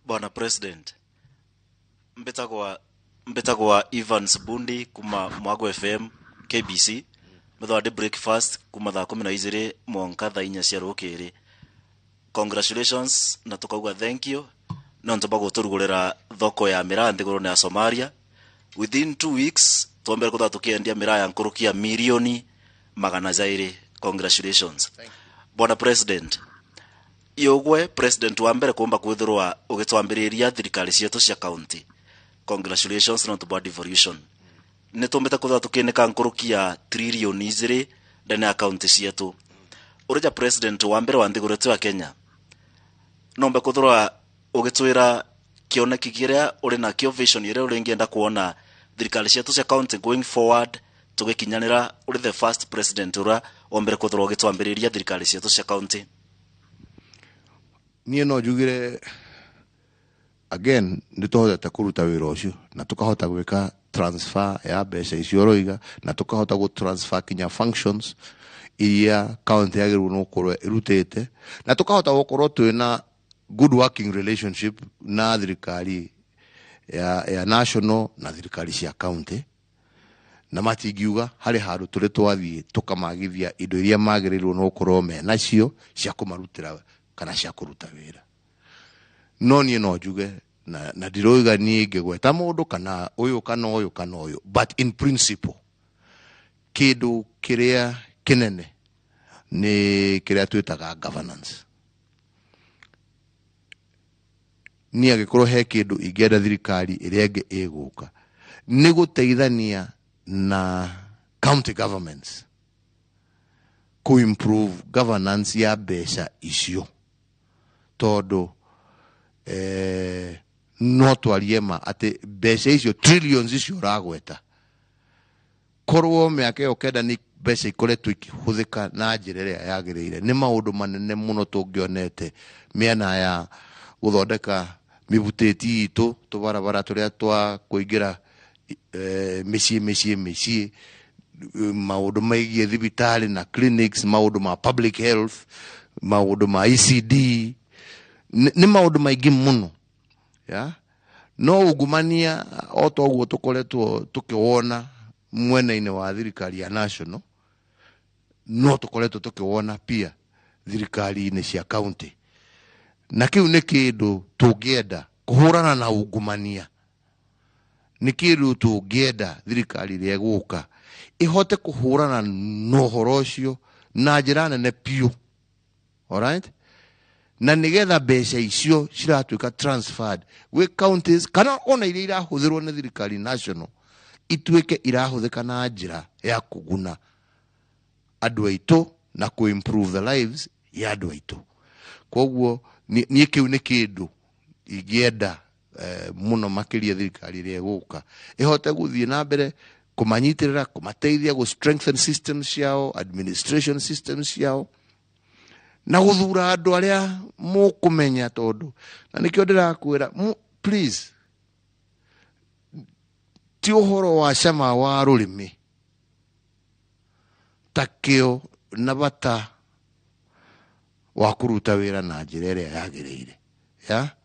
Bwana President, mbetagwa Evans Bundi kuma Mwago FM KBC, methwa ndi breakfast kuma thaa kumi na igĩrĩ mwanka thaa inya cia rũkĩrĩ. Congratulations na tukauga thank you no ntoba gũtũrugũrĩra thoko ya miraa nthigũrũ ya Somalia. Within 2 weeks tuombere kutha tukiendia miraa ya nkurukia milioni magana zairi. Congratulations. Bwana President, yogwe president wa mbere kumba kwithirwa ugitwambiriria thirikari cietu cia county. Congratulations na tuba devolution. Ni tumbite kutha tukinika nkurukia trillion iziri ndani ya county cietu. Urija president wa mbere wa nthiguru yetu ya Kenya, nombe kwithirwa ugitwira kioneki kiria uri nakio, vision iria uringienda kuona thirikari cietu cia county going forward tugikinyanira. Uri the first president ura wa mbere kwithirwa ugitwambiriria thirikari cietu cia county. Niĩ no njugire again nĩ tũhotete kũruta wĩra ũcio na tũkahota gwĩka transfer ya mbeca icio ũroiga, na tũkahota gũ transfer kinya functions iria county yagĩrĩirwo nĩ gũkorwo ĩrutĩte, na tũkahota gũkorwo twĩna good working relationship na thirikari ya national na thirikari cia county, na matingiuga harĩ handũ tũrĩ twathiĩ tũkamagithia indo iria magĩrĩirwo nĩ gũkorwo menacio cia kũmarutĩra kana cia kũruta wĩra. No niĩ no njuge na ndiroiga niĩ ngĩgweta mũndũ kana ũyũ kana ũyũ kana ũyũ, but in principle kĩndũ kĩrĩa kĩnene nĩ kĩrĩa twĩtaga governance. Niĩ angĩkorwo he kĩndũ ingĩenda thirikari ĩrĩa ĩngĩ ĩgũka nĩ gũteithania na county governments ku improve governance ya mbeca icio, tondũ no twarie ma atĩ mbeca icio trillions icio ũragweta korwo mĩaka ĩyo kenda nĩ mbeca ikoretwo ikĩhũthĩka na njĩra ĩrĩa yagĩrĩire, nĩ maũndũ manene mũno tũngĩonete mĩena ya gũthondeka mĩbutĩti itũ, tũbarabara tũrĩa twa kũingĩra mĩciĩ mĩciĩ mĩciĩ, maũndũ megiĩ thibitarĩ na clinics, maũndũ ma public health, maũndũ ma ECD, Nĩ maũndũ maingĩ mũno, ya no ungumania o ta ũguo tũkoretwo tũkĩwona mwena-inĩ wa thirikari ya national, no tũkoretwo tũkĩwona pia thirikari-inĩ cia county, na kĩu nĩ kĩndũ tũngĩenda kũhũrana na ungumania. Nĩ kĩndũ tũngĩenda thirikari ĩrĩa ĩgũka ĩhote kũhũrana na ũhoro ũcio na njĩra nene piũ. Alright? Na nĩgetha mbeca icio ciratuĩka transferred gwĩ counties kana ona iria irahũthĩrwo nĩ thirikari national ituĩke irahũthĩka na njĩra ya kũguna andũ aitũ na kũ improve the lives ya andũ aitũ. Koguo niĩ kĩu nĩ kĩndũ ingĩenda mũno makĩria thirikari ĩrĩa ĩgũka ĩhote gũthiĩ na mbere kũmanyitĩrĩra, kũmateithia gũ strengthen systems ciao, administration systems ciao, na gũthura andũ arĩa mũkũmenya, tondũ na nĩkĩo ndĩrakwĩra, please, ti ũhoro wa cama wa rũrĩmĩ ta kĩo na bata wa kũruta wĩra na njĩra ĩrĩa yagĩrĩire, ya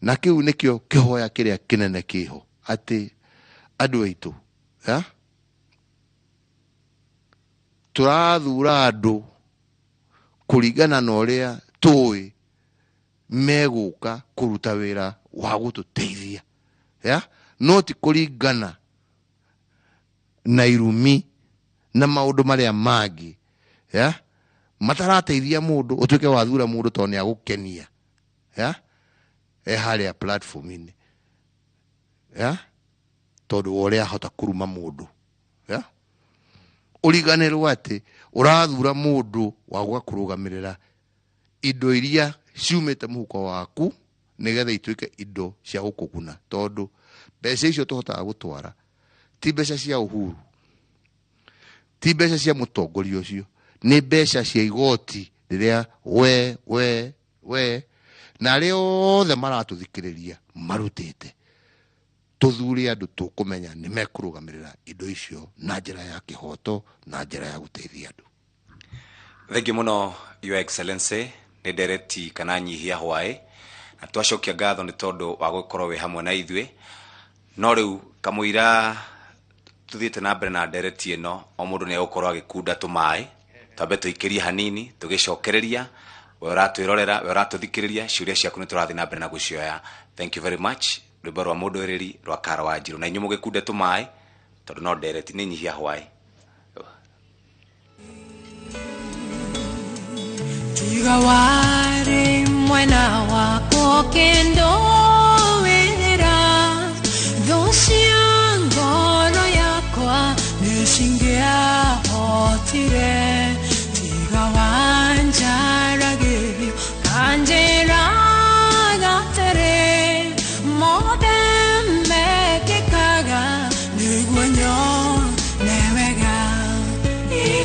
na kĩu nĩkĩo kĩhoya kĩrĩa kĩnene kĩho atĩ andũ aitũ, ya tũrathura andũ kũringana na ũrĩa tũĩ megũka kũruta wĩra wa gũtũteithia, ya no ti kũringana na irumi na maũndũ marĩa mangĩ, ya matarateithia mũndũ ũtuĩke wathura mũndũ tondũ nĩ agũkenia, ya e harĩa platform-inĩ, ya tondũ wa ũrĩa ahota kũruma mũndũ, ya ũriganĩrwo atĩ ũrathura mũndũ wa gũka kũrũgamĩrĩra indo iria ciumĩte mũhuko waku nĩgetha ituĩke indo cia gũkũguna, tondũ mbeca icio tũhotaga gũtwara ti mbeca cia Uhuru, ti mbeca cia mũtongoria ũcio, nĩ mbeca cia igoti rĩrĩa we we we na arĩa othe maratũthikĩrĩria marutĩte. Tũthure andũ tũkũmenya nĩ mekũrũgamĩrĩra indo icio na njĩra ya kĩhoto na njĩra ya gũteithia andũ. Thengiũ mũno, Your Excellency. Nĩ ndereti kana nyihia hwaĩ na twacokia ngatho nĩ tondũ wa gũkorwo wĩ hamwe na ithuĩ. No rĩu kamũira tuthiĩte na mbere na ndereti ĩno, o mũndũ nĩ egũkorwo agĩkunda tũmaĩ, twambe tũikĩrie hanini tũgĩcokereria. We ũratwĩrorera, we ũratũthikĩrĩria, ciũria ciaku nĩ tũrathiĩ na mbere na gũcioya. Thank you very much. Rwĩmbo rwa mũndũ ĩrĩri rwa Karo wa Njirũ, na inyuĩ mũgĩkunde tũmaĩ tondũ no ndereti nĩ nyihia hwaĩ. Tiga warĩ mwena wakwa.